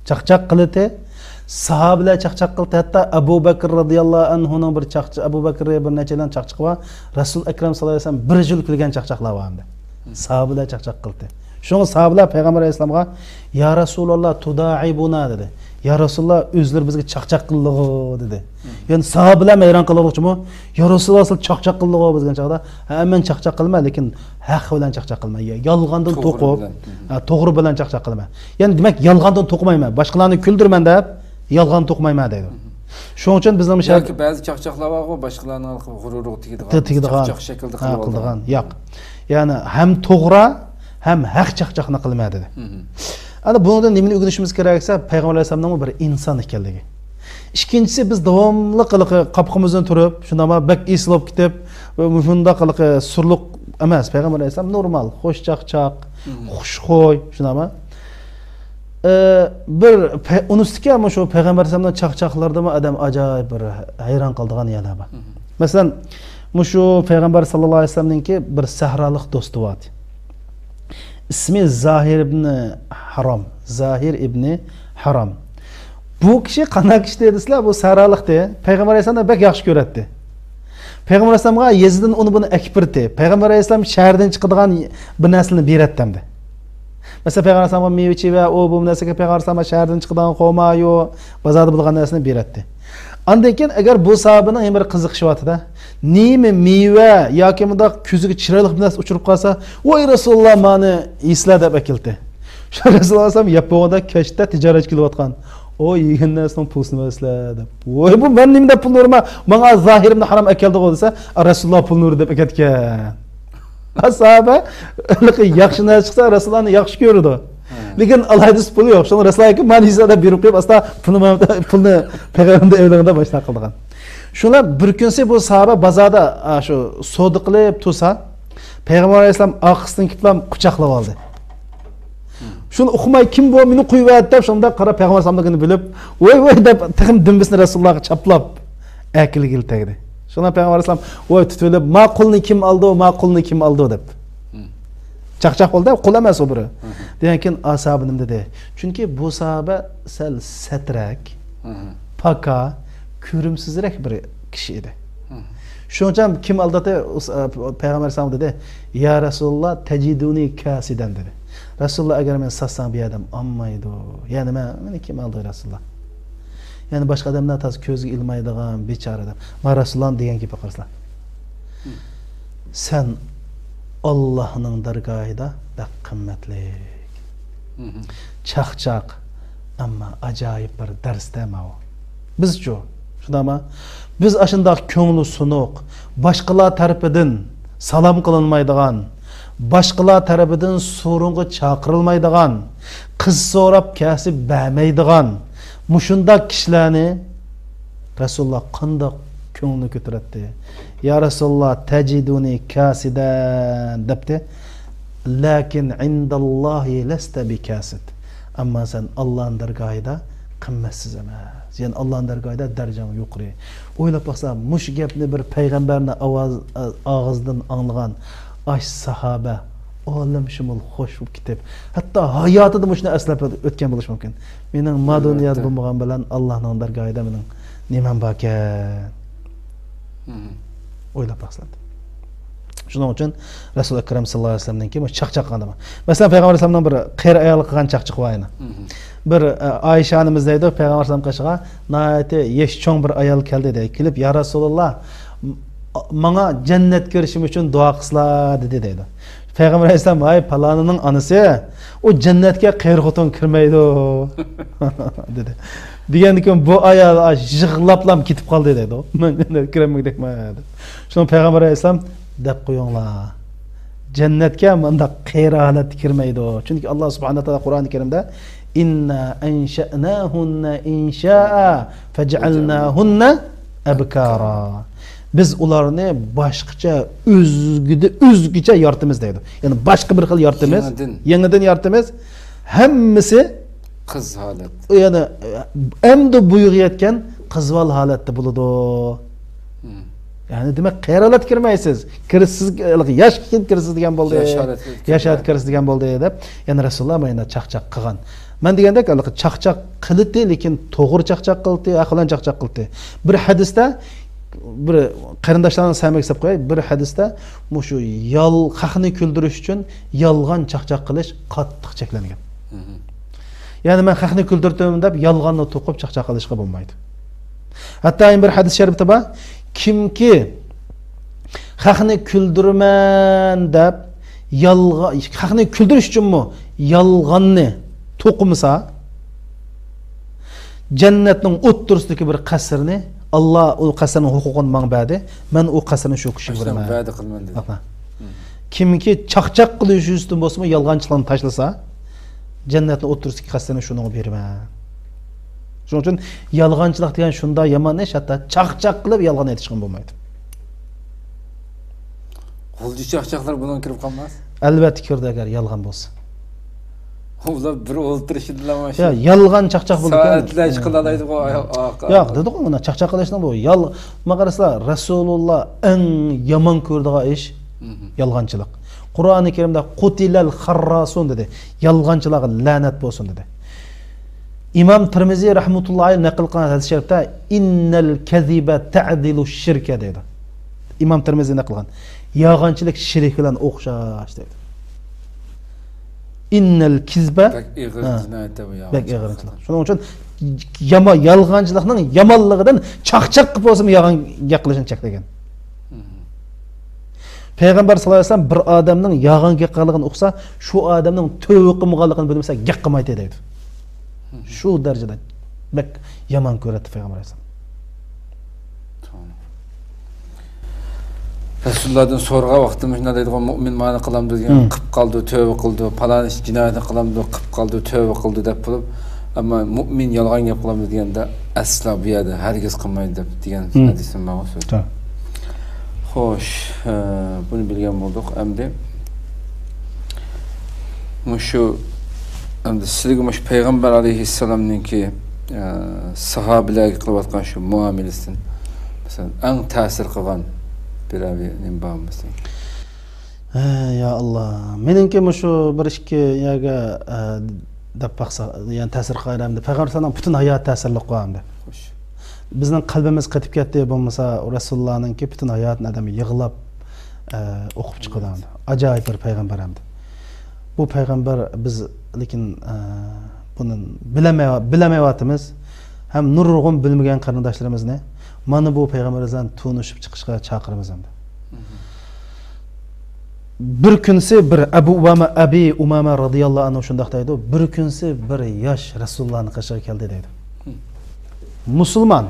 چاقچاق قىلىتى. ساھابىلەر چاقچاق قىلىتى. ھەتتا ئەبۇ بەكرى رەزىياللاھۇ ئەنھۇنىڭ بىر چاقچا-، ئەبۇ بەكرى بىر نەچچەيلەن چاقچىقى بار. رەسۇل ئەكرەم ساللاللاھۇ ئەلەيھى ۋەسەللەم بىر يىل كۈلگەن چاقچاقلار بار ئەمدى. ساھابىلەر چاقچاق قىلىتى. شۇڭا ساھابىلەر پەيغەمبەر ئەلەيھىسسالامغا، يا رەسۇلاللا، تۇدائىبۇنا دېدى. يا رەسۇلاللا، ئۆزلىرى بىزگە چاقچاق قىلىدىغۇ دېدى. يەنى ساھابىلەر ھەيران قالغۇچىمۇ، يا رەسۇلاللا، سىز چاقچاق قىلىدىغۇ بىزگە چاغدا. ھە، مەن چاقچاق قىلىمەن، لېكىن ھەق بىلەن چاقچاق قىلىمەن. يا-، يالغاندىن توغرا توقۇپ، بىلەن. ھە، توغرا بىلەن چاقچاق قىلىمەن. يەنى دېمەك، يالغاندىن توقۇمايمەن. باشقىلارنى كۈلدۈرىمەن دەپ، يالغان توقۇمايمەن دەيدۇ. شۇنىڭ ئۈچۈن بىزنىڭ مۇشۇ ياكى بەزى چاقچاقلار بارغۇ، باشقىلارنىڭ غۇرۇرىغا تېگىدىغان، تېگىدىغان. چاقچاق شەكلىدە ھە، قىلىۋالىدىغان. قىلىدىغان. ياق. يەنى ھەم توغرا، ھەم ھەق چاقچاقنى قىلىمەن دېدى. ئەنە بۇنىڭدىن نېمىنى ئۆگىنىشىمىز كېرەك دېسە، پەيغەمبەر ئەلەيھىسسالامنىڭمۇ بىر ئىنسان ئىكەنلىكى. ئىككىنچىسى، بىز داۋاملىق ھېلىقى قاپىقىمىزدىن تۇرۇپ، شۇنداقمۇ بەك ئېسىلىپ كېتىپ، مۇشۇنداق ھېلىقى سۇرلۇق ئەمەس. پەيغەمبەر ئەلەيھىسسالام نورمال، خۇشچاقچاق، خۇشخۇي، شۇنداقمۇ؟ ئە، بىر پە-، ئۇنىسىدىكى مۇشۇ پەيغەمبەر ئەلەيھىسسالامنىڭ چاقچاقلىرىدىمۇ ئادەم ئاجايىپ بىر ھەيران قالىدىغان يەرلەر بار. مەسىلەن، مۇشۇ پەيغەمبەر ساللاللاھۇ ئەلەيھى ۋەسەللەمنىڭكى بىر سەھرالىق دوستى بار ئىدى. ئىسمى زاھىر ئىبنى ھارام. زاھىر ئىبنى ھارام. بۇ كىشى قانداق كىشى دېسىلە، بۇ سەھرالىقتى. پەيغەمبەر ئەلەيھىسسالامنى بەك ياخشى كۆرەتتى. پەيغەمبەر ئەلەيھىسسالامغا يېزىدىن ئۇنى بۇنى ئەكىپ بېرەتتى. پەيغەمبەر ئەلەيھىسسالام شەھەردىن چىقىدىغان بىر نەرسىلەرنى بېرەتتى ئەمدى. مەسىلەن، پەيغەمبەر ئەلەيھىسسالامغا مېۋە-چېۋە، ئۇ بۇ نەرسىگە پەيغەمبەر ئەلەيھىسسالامغا شەھەردىن چىقىدىغان خورما، يو، بازاردا بولغان نەرسىنى بېرەتتى. ئاندىن كېيىن ئەگەر بۇ ساھابىنىڭ يەنە بىر قىزىقىشى بارتىدە، نېمە مېۋە ياكى مۇنداق كۆزىگە چىرايلىق بىر نەرسە ئۇچۇرۇپ قالسا، ۋاي رەسۇلۇللا، مانا يېسىلە دەپ ئەكېلىتتى. شۇ رەسۇلۇللا ئەلەيھىسسالام يەپ بولغاندا كەچتە تىجارەتچى كېلىۋاتقان. ئو، يېگەن نەرسىنىڭ پۇلىسىنى بەرسىلە دەپ. ۋاي، بۇ مەن نېمە دەپ پۇلنى بېرىمەن؟ ماڭا زاھىر ئىبنى ھارام ئەكەلدىغۇ دېسە، رەسۇلۇللا پۇلنى بېرىپ ئەكەتكەن. ساھابە، ياخشى نەرسە چىقسا، رەسۇلۇللانى ياخشى كۆرىدۇ. لېكىن ئالاھىدىسى پۇلى يوق. شۇڭا رەسۇلۇللا ئېيتىپ، مانا يېسە دەپ بېرىپ قويۇپ، ئاستا پۇلنى، پۇلنى پەيغەمبەرنىڭ ئۆيلىرىدە باشلاپ قىلىدىغان. شۇڭا بىر كۈنسى بۇ ساھابە بازاردا، ئا، شۇ سودا قىلىپ تۇرسا، پەيغەمبەر ئەلەيھىسسالام ئارقىسىدىن كېلىپلا قۇچاقلاپ ئالدى. شۇنى ئۇقماي، كىم بۇ، مېنى قويۇۋەت دەپ، شۇنداق قاراپ، پەيغەمبەر ئەلەيھىسسالامنىڭكىنى بىلىپ، ۋاي، ۋاي دەپ، تېخىمۇ دۈمبىسىنى رەسۇلۇللاغا چاپلاپ ئەكىلگىلى تەگدى. شۇڭا پەيغەمبەر ئەلەيھىسسالام، ۋاي، تۇتۇۋېلىپ، ما قۇلنى كىم ئالدى، ما قۇلنى كىم ئالدى دەپ. چاقچاق بولدى، قۇل ئەمەس ئۇ بىرى. دېگەن كېيىن ئا ساھابە نېمە دېدى؟ چۈنكى بۇ ساھابە سەل سەترەك، پاكا، كۆرۈمسىزرەك بىر كىشى ئىدى. شۇنىڭ ئۈچۈن كىم ئالداتتى؟ ئۇس-، ئە، پەيغەمبەر ئەلەيھىسسالام دېدى، يا رەسۇلۇللا، تەجىدۇنى كاسىدەن دېدى. رەسۇلۇللا، ئەگەر مېنى ساتساڭ بۇ ئادەم ئالمايدۇ. يەنى مەن، مېنى كىم ئالدى رەسۇلۇللا؟ يەنى باشقا ئادەملەر تازا كۆزگە ئىلمايدىغان بىچارە ئادەم. مانا رەسۇلۇللانىڭ دېگەن گېپى قارىسىلا. سەن ئاللاھنىڭ دەرگاھىدا بەك قىممەتلىك. چاقچاق، ئەمما ئاجايىپ بىر دەرستە ماۋۇ. بىزچۇ؟ شۇنداقما؟ بىز ئاشۇنداق كۆڭلى سۇنۇق، باشقىلار تەرىپىدىن سالام قىلىنمايدىغان، باشقىلار تەرىپىدىن سورۇنغا چاقىرىلمايدىغان، قىز سوراپ كەلسە بەرمەيدىغان مۇشۇنداق كىشىلەرنى رەسۇلۇللا قانداق كۆڭلىنى كۆتۈرەتتى؟ يا رەسۇلۇللا، تەجىدۇنى كاسىدەن دەپتى. لەكىن ئىنداللاھى لەستە بىكاسىد. ئەمما سەن ئاللانىڭ دەرگاھىدا قىممەتسىز ئەمەس. يەنى ئاللانىڭ دەرگاھىدا دەرىجەڭ يۇقىرى. ئويلاپ باقسا، مۇشۇ گەپنى بىر پەيغەمبەرنىڭ ئاۋاز، ئاغزىدىن ئاڭلىغان ئاش ساھابە ئالەمشۇمۇل خوش بولۇپ كېتىپ، ھەتتا ھاياتىدا مۇشۇنى ئەسلەپ ئۆتكەن بولۇشى مۇمكىن. مېنىڭ ما دۇنيادا بولمىغان بىلەن ئاللانىڭ دەرگاھىدا مېنىڭ نېمەم باركەن؟ ئويلاپ باقسىلەر. شۇنىڭ ئۈچۈن رەسۇل ئەكرەم ساللاللاھۇ ئەلەيھى ۋەسەللەمنىڭكى بۇ چاقچاق قىلغىنى بار. مەسىلەن، پەيغەمبەر ئەلەيھىسسالامنىڭ بىر قېرى ئايال قىلغان چاقچىقى بار يەنە. بىر، ئە، ئائىشە ئانىمىز دەيدۇ، پەيغەمبەر ئەلەيھىسسالام قېشىغا ناھايىتى يېشى چوڭ بىر ئايال كەلدى دەيدۇ. كېلىپ، يا رەسۇلاللا، م-، ماڭا جەننەت كىرىشىم ئۈچۈن دۇئا قىلسىلا دېدى دەيدۇ. پەيغەمبەر ئەلەيھىسسالام، ھاي، پالانىنىڭ ئانىسى، ئۇ جەننەتكە قېرى خوتۇن كىرمەيدۇ دېدى. دېگەندىن كېيىن بۇ ئايال يىغلاپلا كېتىپ قالدى دەيدۇ. مەن جەننەتكە كىرەلمىگۈدەكمەن. شۇڭا پەيغەمبەر ئەلەيھىسسالام دەپ قويۇڭلار. جەننەتكە مۇنداق قېرى ھالەتتە كىرمەيدۇ. چۈنكى ئاللا سۇبھانەھۇ ۋە تائالا قۇرئانى كەرىمدە، «ئىننا ئەنشەئناھۇننە ئىنشائا فەجئەلناھۇننە ئەبكارا.» بىز ئۇلارنى باشقىچە، ئۆزگىدە، ئۆزگىچە يارىتىمىز دەيدۇ. يەنى باشقا بىر خىل يارىتىمىز، يېڭىدىن. يېڭىدىن يارىتىمىز. ھەممىسى قىز ھالەت. يەنى ئەمدى بويىغا يەتكەن قىزۋال ھالەتتە بولىدۇ. يەنى دېمەك، قېرى ھالەتكە كىرمەيسىز. كىرىسىز، ياش كېيىن كىرىسىز دېگەن بولدى. ياش ھالەتكە ياش ھالەتكە كىرىسىز دېگەن بولدى دەپ. يەنى رەسۇلۇللا مانا چاقچاق قىلغان. مەن دېگەندەك، ھېلىقى چاقچاق قىلىتتى، لېكىن توغرا چاقچاق قىلىتتى، ھەق بىلەن چاقچاق قىلىتتى. بىر ھەدىستە، بىر قېرىنداشلارنىڭ سەمىگە سېلىپ قوياي، بىر ھەدىستە مۇشۇ يال-، خەقنى كۈلدۈرۈش ئۈچۈن يالغان چاقچاق قىلىش قاتتىق چەكلەنگەن. يەنى مەن خەقنى كۈلدۈرتىمەن دەپ يالغاننى توقۇپ چاقچاق قىلىشقا بولمايدۇ. ھەتتا يەنە بىر ھەدىس شەرىپتە بار، كىمكى خەقنى كۈلدۈرىمەن دەپ يالغا-، خەقنى كۈلدۈرۈش ئۈچۈنمۇ يالغاننى توقۇمىسا، جەننەتنىڭ ئوتتۇرىسىدىكى بىر قەسىرنى، ئاللا ئۇ قەسىرنىڭ ھوقۇقىنى ماڭا بەردى، مەن ئۇ قەسىرنى شۇ كىشىگە بېرىمەن. ۋەدە قىلىمەن دېدى. ئاپا. كىمكى چاقچاق قىلىش يۈزىسىدىن بولسىمۇ يالغانچىلىقنى تاشلىسا، جەننەتنىڭ ئوتتۇرىسىدىكى قەسىرنى شۇنىڭغا بېرىمەن. شۇنىڭ ئۈچۈن يالغانچىلىق دېگەن شۇنداق يامان ئىش، ھەتتا چاقچاق قىلىپ يالغان ئېيتىشقىمۇ بولمايدۇ. غۇلجا چاقچاقلار بۇنىڭغا كىرىپ قالماس؟ ئەلۋەتتە كىرىدۇ، ئەگەر يالغان بولسا. ئۇلار بىر ئولتۇرۇشىدىلا مانا شۇ يا، يالغان چاقچاق بولىدىكەن. سائەتلەرچە قىلالايدىغۇ. ياق، دېدۇقۇ مانا چاقچاق قىلىشنىڭ بۇ يال-، ماڭا قارىسىلا، رەسۇلۇللا ئەڭ يامان كۆرىدىغان ئىش يالغانچىلىق. قۇرئانى كەرىمدە «قۇتىلەل خەرراسۇن» دېدى. يالغانچىلارغا لەنەت بولسۇن دېدى. ئىمام تىرمىزى رەھمەتۇللاھى ئەلەيھى نەقىل قىلغان ھەدىس شەرىپتە «ئىننەل كەزىبە تەئدىلۇ شىركە» دەيدۇ. ئىمام تىرمىزى نەقىل قىلغان. يالغانچىلىق شىرك بىلەن ئوخشاش دەيدۇ. «ئىننەل كىزبە» بەك ئېغىر جىنايەت دە بۇ يالغانچىلىق. بەك ئېغىر جىنايەت. شۇنىڭ ئۈچۈن ياما-، يالغانچىلىقنىڭ يامانلىقىدىن چاقچاق قىلىپ بولسىمۇ يالغان گەپ قىلىشنى چەكلىگەن. پەيغەمبەر ساللاللاھۇ ئەلەيھى ۋەسەللەم بىر ئادەمنىڭ يالغان گەپ قىلغانلىقىنى ئۇقسا، شۇ ئادەمنىڭ تۆۋە قىلمىغانلىقىنى بىلمىسە گەپ قىلمايتتى دەيدۇ. شۇ دەرىجىدە بەك يامان كۆرەتتى پەيغەمبەر ئەلەيھىسسالام. رەسۇلۇللادىن سورىغان ۋاقتىمىز شۇنداق دەيدىغۇ، مۇئمىن مانا قىلامدۇ دېگەن، قىپ قالدى، تۆۋە قىلدى، پالان ئىش جىنايەتنى قىلامدۇ، قىپ قالدى، تۆۋە قىلدى دەپ بولۇپ، ئەمما مۇئمىن يالغان گەپ قىلامدۇ دېگەندە، ئەسلا بۇ يەردە ھەرگىز قىلمايدۇ دەپ دېگەن ھەدىسىم بارغۇ سۆز. خوش، ئە، بۇنى بىلگەن بولدۇق. ئەمدى مۇشۇ، ئەمدى سىلىگە مۇشۇ پەيغەمبەر ئەلەيھىسسالامنىڭكى، ئە، ساھابىلەرگە قىلىۋاتقان شۇ مۇئامىلىسىدىن، مەسىلەن، ئەڭ تەسىر قىلغان بىرەر بىر نېمە بارمۇ سىلىگە؟ ھە، يا ئاللا. مېنىڭكى مۇشۇ بىر ئىككى يەرگە، ئە، دەپ باقسا، يەنى تەسىر قىلغان ئەمدى. پەيغەمبەر ئەلەيھىسسالام پۈتۈن ھاياتى تەسىرلىك قويغان ئەمدى. خوش. بىزنىڭ قەلبىمىز قېتىپ كەتتى، بولمىسا رەسۇلۇللانىڭكى پۈتۈن ھاياتىنى ئادەم يىغلاپ، ئە، ئوقۇپ چىقىدۇ ئەمدى. ئاجايىپ بىر پەيغەمبەر ئەمدى. بۇ پەيغەمبەر بىز، لېكىن، ئە، بۇنى بىلەلمەي-، بىلەلمەيۋاتىمىز. ھەم نۇرغۇن بىلمىگەن قېرىنداشلىرىمىزنى مانا بۇ پەيغەمبىرىمىز بىلەن تونۇشۇپ چىقىشقا چاقىرىمىز ئەمدى. بىر كۈنسى بىر ئەبۇ ئۇمامە، ئەبى ئۇمامە رازىياللاھۇ ئەنھۇ شۇنداق دەيدۇ، بىر كۈنسى بىر ياش رەسۇلۇللانىڭ قېشىغا كەلدى دەيدۇ. مۇسۇلمان،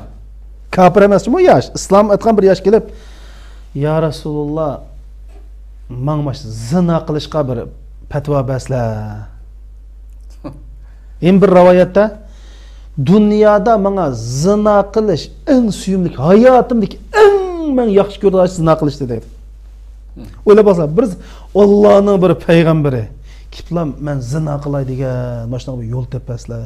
كاپىر ئەمەس جۇمۇ ياش، ئىسلام ئېيتقان بىر ياش كېلىپ، يا رەسۇلۇللا، ماڭا ماش زىنا قىلىشقا بىر پەتىۋا بەرسىلە. يەنە بىر رىۋايەتتە، دۇنيادا ماڭا زىنا قىلىش ئەڭ سۆيۈملۈك، ھاياتىمدىكى ئەڭ مەن ياخشى كۆرىدىغان ئىش زىنا قىلىش دېدى. ئويلاپ باقسا، بىر ئاللانىڭ بىر پەيغەمبىرى كېلىپلا مەن زىنا قىلاي دېگەن ماشۇنداق بىر يول تېپىپ بەرسىلە.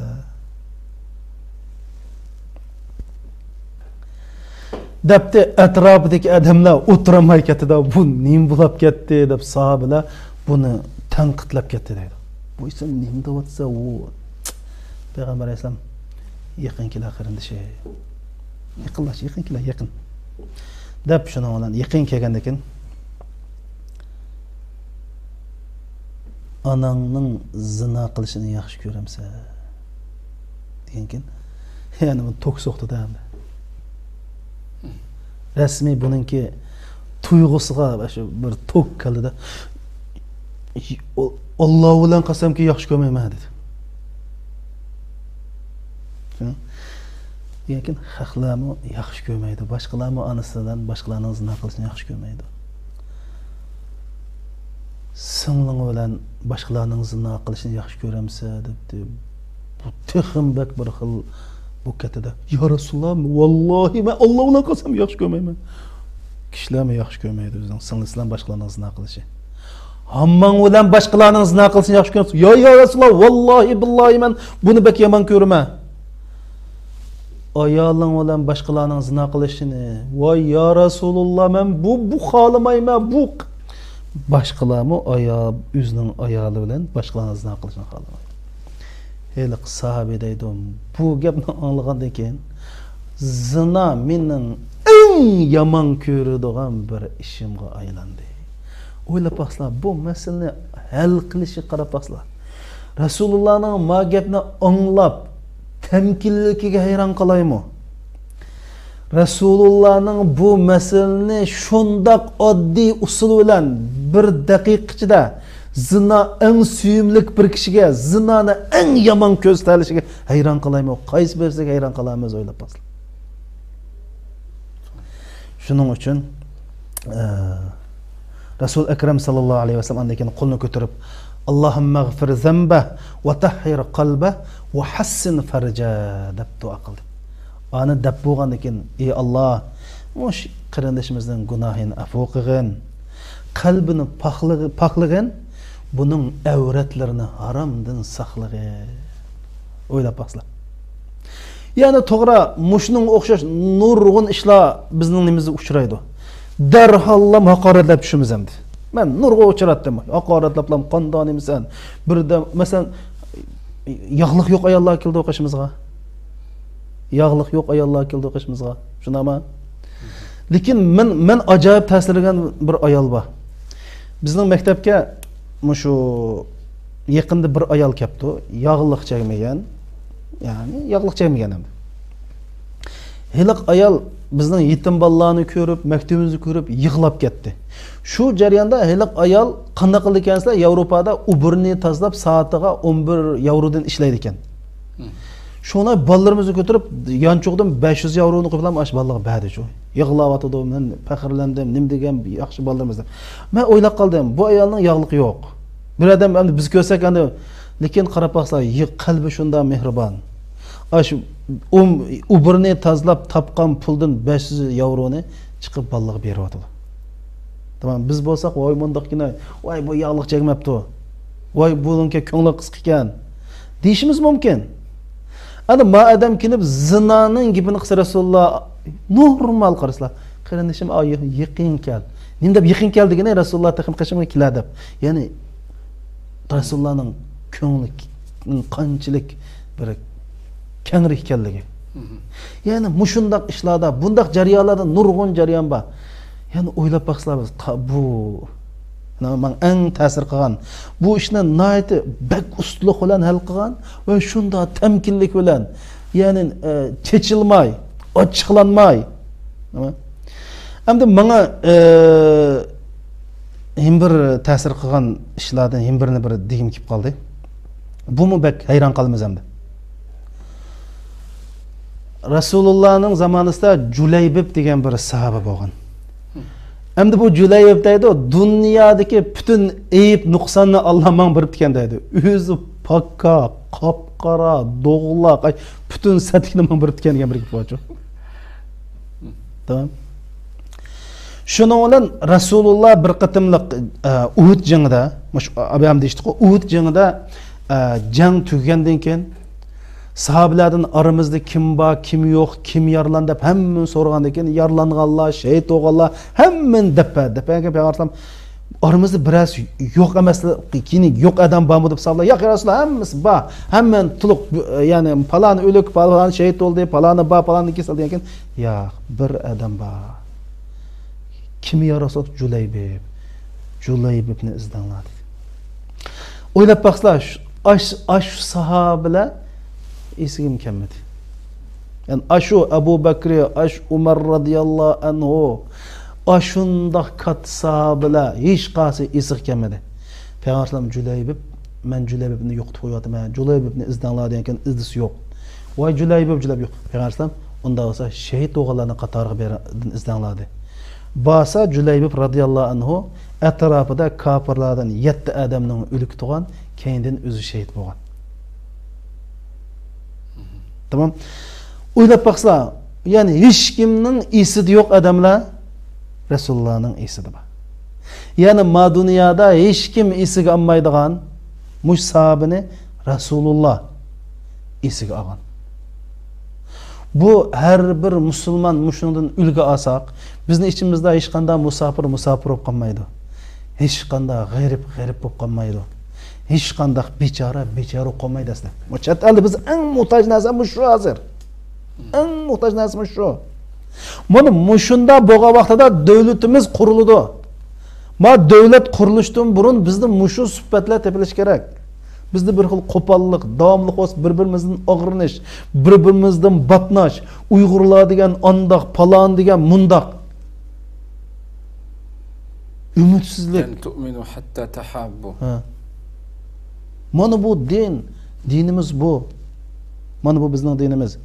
دەپتۇ، ئەتراپىدىكى ئادەملەر ئولتۇرالماي كەتتى-دە، بۇ نېمە بولاپ كەتتى دەپ ساھابىلەر بۇنى تەنقىدلەپ كەتتى دەيدۇ. بۇ ئىسلام نېمە دەۋاتسا ئۇ؟ پەيغەمبەر ئەلەيھىسسالام يېقىن كېلە قېرىندىشى. يېقىنلاش، يېقىن كېلە، يېقىن. دەپ شۇنىڭ بىلەن يېقىن كەلگەندىكىن ئاناڭنىڭ زىنا قىلىشىنى ياخشى كۆرەمسەن؟ دېگەنكىن، يەنە بۇ توك سوقتى-دە ئەمدى. رەسمىي بۇنىڭكى تۇيغۇسىغا شۇ بىر توك كەلدى-دە. ئاللا بىلەن قەسەمكى ياخشى كۆرمەيمەن دېدى. دېگەنكىن خەقلەرمۇ ياخشى كۆرمەيدۇ. باشقىلارمۇ ئانىسى بىلەن باشقىلارنىڭ زىنا قىلىشىنى ياخشى كۆرمەيدۇ. سىڭلىڭ بىلەن باشقىلارنىڭ زىنا قىلىشىنى ياخشى كۆرەمسەن؟ دەپتۇ. بۇ تېخىمۇ بەك بىر خىل بولۇپ كەتتى-دە. يا رەسۇلاللا، ۋاللاھى مەن ئاللا بىلەن قەسەم ياخشى كۆرمەيمەن. كىشىلەرمۇ ياخشى كۆرمەيدۇ ئۆزىنىڭ سىڭلىسى بىلەن باشقىلارنىڭ زىنا قىلىشى. ھامماڭ بىلەن باشقىلارنىڭ زىنا قىلىشىنى ياخشى كۆرەمسەن؟ يا، يا رەسۇلاللا، ۋاللاھى بىللاھى مەن بۇنى بەك يامان كۆرىمەن. ئايالىڭ بىلەن باشقىلارنىڭ زىنا قىلىشىنى، ۋاي يا رەسۇلاللا، مەن بۇ، بۇ خالىمايمەن، بۇ. باشقىلارمۇ ئايال، ئۆزىنىڭ ئايالى بىلەن باشقىلارنىڭ زىنا قىلىشىنى خالىمايدۇ. ھېلىقى ساھابى دەيدۇ، بۇ گەپنى ئاڭلىغاندىن كېيىن، زىنا مېنىڭ ئەڭ يامان كۆرىدىغان بىر ئىشىمغا ئايلاندى. ئويلاپ باقسىلا، بۇ مەسىلىنى ھەل قىلىشىغا قاراپ باقسىلا. رەسۇلۇللانىڭ ما گەپنى ئاڭلاپ تەمكىنلىكىگە ھەيران قالايمۇ؟ رەسۇلۇللانىڭ بۇ مەسىلىنى شۇنداق ئاددىي ئۇسۇل بىلەن بىر دەقىقە ئىچىدە زىنا ئەڭ سۆيۈملۈك بىر كىشىگە زىنانى ئەڭ يامان كۆرسىتەلىشىگە ھەيران قالايمۇ؟ قايسى بىرسىگە ھەيران قالامىز؟ ئويلاپ باقسىلا. شۇنىڭ ئۈچۈن، ئە، رەسۇل ئەكرەم ساللاللاھۇ ئەلەيھى ۋەسەللەم ئاندىن كېيىن قولىنى كۆتۈرۈپ، «ئاللاھۇممەغفىر زەنبە ۋە تەھھىر قەلبە ۋە ھەسسىن فەرجە» دەپ دۇئا قىلدى. ئانى دەپ بولغاندىن كېيىن، «ئى ئاللا، مۇشۇ قېرىندىشىمىزنىڭ گۇناھىنى ئەپۇ قىلغىن، قەلبىنى پاكلىغ-، پاكلىغىن، بۇنىڭ ئەۋرەتلىرىنى ھارامدىن ساقلىغىن.» ئويلاپ باقسىلا. يەنى توغرا، مۇشۇنىڭغا ئوخشاش نۇرغۇن ئىشلار بىزنىڭ نېمىمىزدە ئۇچرايدۇ. دەرھاللا ھاقارەتلەپ چۈشىمىز ئەمدى. مەن نۇرغۇن ئۇچراتتىم. ھاقارەتلەپلام، قانداق نېمىسەن؟ بىردەم، مەسىلەن، ياغلىق يوق ئاياللار كېلىدۇ قېشىمىزغا. ياغلىق يوق ئاياللار كېلىدۇ قېشىمىزغا. شۇنداقمۇ؟ لېكىن مەن، مەن ئاجايىپ تەسىرلىگەن بىر ئايال بار. بىزنىڭ مەكتەپكە مۇشۇ يېقىندا بىر ئايال كەپتۇ. ياغلىق چەكمىگەن. يەنى ياغلىق چەكمىگەن ئەمدى. ھېلىقى ئايال بىزنىڭ يېتىم بالىلارنى كۆرۈپ، مەكتىپىمىزنى كۆرۈپ يىغلاپ كەتتى. شۇ جەرياندا ھېلىقى ئايال، قانداق قىلىدىكەن دېسىلەر، ياۋروپادا ئۇبېرنى تازىلاپ سائىتىغا ئون بىر ياۋرودىن ئىشلەيدىكەن. شۇڭا بالىلىرىمىزنى كۆتۈرۈپ، يانچۇقىدىن بەش يۈز ياۋرونى قويۇپ، ئاشۇ بالىلارغا بەردى شۇ. يىغلاۋاتىدۇ، مەن پەخىرلەندىم، نېمە دېگەن ياخشى بالىلىرىمىز دەپ. مەن ئويلاپ قالدىم، بۇ ئايالنىڭ ياغلىقى يوق. بىر ئادەم ئەمدى بىز كۆرسەك، ئەمدى، لېكىن قاراپ باقسا، يىغ-، قەلبى شۇنداق مېھرىبان. ئاشۇ ئۇم-، ئۇبېرنى تازىلاپ تاپقان پۇلدىن بەش يۈز ياۋرونى چىقىپ بالىلارغا بېرىۋاتىدۇ. تامام، بىز بولساق، ۋاي مۇنداق كىنە، ۋاي بۇ ياغلىق چەكمەپتۇ، ۋاي بۇنىڭكى كۆڭلى قىسقىكەن، دېيىشىمىز مۇمكىن. ئەنە ما ئادەم كېلىپ زىنانىڭ گېپىنى قىلسا، رەسۇلۇللا نورمال قارىسىلا، قېرىندىشىم، ئا، يېقىن كەل. نېمە دەپ يېقىن كەل دېگىنى، رەسۇلۇللا تېخىم قېشىمغا كېلە دەپ. يەنى رەسۇلۇللانىڭ كۆڭلىنىڭ قانچىلىك بىر كەڭرى ئىكەنلىكى. يەنى مۇشۇنداق ئىشلاردا، بۇنداق جەريانلاردا نۇرغۇن جەريان بار. يەنى ئويلاپ باقسىلا بىز، تا-، بۇ، ماڭا ئەڭ تەسىر قىلغان، بۇ ئىشنى ناھايىتى بەك ئۇستىلىق بىلەن ھەل قىلغان ۋە شۇنداق تەمكىنلىك بىلەن، يەنى، ئە، چېچىلماي، ئاچچىقلانماي. ئەمدى ماڭا، ئە، ھېم بىر تەسىر قىلغان ئىشلاردىن ھېم بىرنى بىر دېگۈم كېلىپ قالدى. بۇمۇ بەك ھەيران قالىمىز ئەمدى. رەسۇلۇللانىڭ زامانىسىدا جۇلەيبىب دېگەن بىر ساھابە بولغان. ئەمدى بۇ جۇلەيبىب دەيدۇ، دۇنيادىكى پۈتۈن ئەيىب نۇقساننى ئاللا ماڭا بېرىپتىكەن دەيدۇ. ئۆزى پاكا، قاپقارا، دوغىلاق، ئاي، پۈتۈن سەتلىكنى ماڭا بېرىپتىكەن دېگەن بىر گېپى بارچۇ. تامام. شۇنىڭ بىلەن رەسۇلۇللا بىر قېتىملىق، ئە، ئۇھۇد جېڭىدا، مۇشۇ ئابام دېيىشتىكۇ، ئۇھۇد جېڭىدا، ئە، جەڭ تۈگىگەندىن كېيىن، ساھابىلەردىن ئارىمىزدا كىم بار، كىم يوق، كىم يارىلاندى دەپ ھەممىنى سورىغاندىن كېيىن، يارىلانغانلار، شېھىت بولغانلار ھەممىنى دەپ بەردى. دەپ بەرگەن پەيغەمبەر ئەلەيھىسسالام، ئارىمىزدا بىرەرسى يوق ئەمەسلا، كېيىن يوق ئادەم بارمۇ دەپ ساھابىلەر، ياق، يا رەسۇلاللا، ھەممىسى بار. ھەممە تولۇق، يەنى پالانى ئۆلۈك، پالانى شېھىت بولدى، پالانى بار، پالانى كېسەل دېگەن كېيىن، ياق، بىر ئادەم بار. كىم يا رەسۇلاللا؟ جۇلەيبىب. جۇلەيبىبنى ئىزدەڭلار دېدى. ئويلاپ باقسىلا، شۇ، ئاش-، ئاشۇ ساھابىلەر ئېسىگىمۇ كەلمىدى. يەنى ئاشۇ ئەبۇ بەكرى، ئاشۇ ئۇمەر رەزىياللاھۇ ئەنھۇ، ئاشۇنداق كاتتا ساھابىلەر ھېچقايسى ئېسىگە كەلمىدى. پەيغەمبەر ئەلەيھىسسالام، جۇلەيبىب، مەن جۇلەيبىبنى يوقىتىپ قويۇۋاتىمەن، جۇلەيبىبنى ئىزدەڭلار دېگەن كېيىن ئىزدىسى يوق. ۋاي جۇلەيبىب، جۇلەيبىب يوق. پەيغەمبەر ئەلەيھىسسالام، ئۇنداق بولسا شېھىت بولغانلارنىڭ قاتارىغا بېرىڭ، ئىزدەڭلار دېدى. بارسا جۇلەيبىب رەزىياللاھۇ ئەنھۇ ئەتراپىدا كاپىرلاردىن يەتتە ئادەمنىڭ ئۆلۈكى تۇغان، كەينىدىن ئۆزى شېھىت بولغان. تامام. ئويلاپ باقسىلا، يەنى ھېچكىمنىڭ ئېسىدە يوق ئادەملەر رەسۇلۇللانىڭ ئېسىدە بار. يەنى ما دۇنيادا ھېچكىم ئېسىگە ئالمايدىغان مۇشۇ ساھابىنى رەسۇلۇللا ئېسىگە ئالغان. بۇ ھەر بىر مۇسۇلمان مۇشۇنىڭدىن ئۈلگە ئالساق، بىزنىڭ ئىچىمىزدە ھېچقانداق مۇساپىر مۇساپىر بولۇپ قالمايدۇ. ھېچقانداق غېرىب غېرىب بولۇپ قالمايدۇ. ھېچقانداق بىچارە بىچارە بولۇپ قالمايدۇ ئەسلى. بۇ چەت ئەلدە بىز ئەڭ موھتاج نەرسە مۇشۇ ھازىر. ئەڭ موھتاج نەرسە مۇشۇ. مانا مۇشۇنداق بولغان ۋاقتىدا دۆلىتىمىز قۇرۇلىدۇ. ما دۆلەت قۇرۇلۇشتىن بۇرۇن بىزدە مۇشۇ سۈپەتلەر تېپىلىشى كېرەك. بىزدە بىر خىل قوپاللىق، داۋاملىق بولسا بىر-بىرىمىزدىن ئاغرىنىش، بىر-بىرىمىزدىن باتناش، ئۇيغۇرلار دېگەن ئانداق، پالان دېگەن مۇنداق. ئۈمىدسىزلىك. لن تؤمنوا حتى تحابوا. ھە. مانا بۇ دىن، دىنىمىز بۇ. مانا بۇ بىزنىڭ دىنىمىز.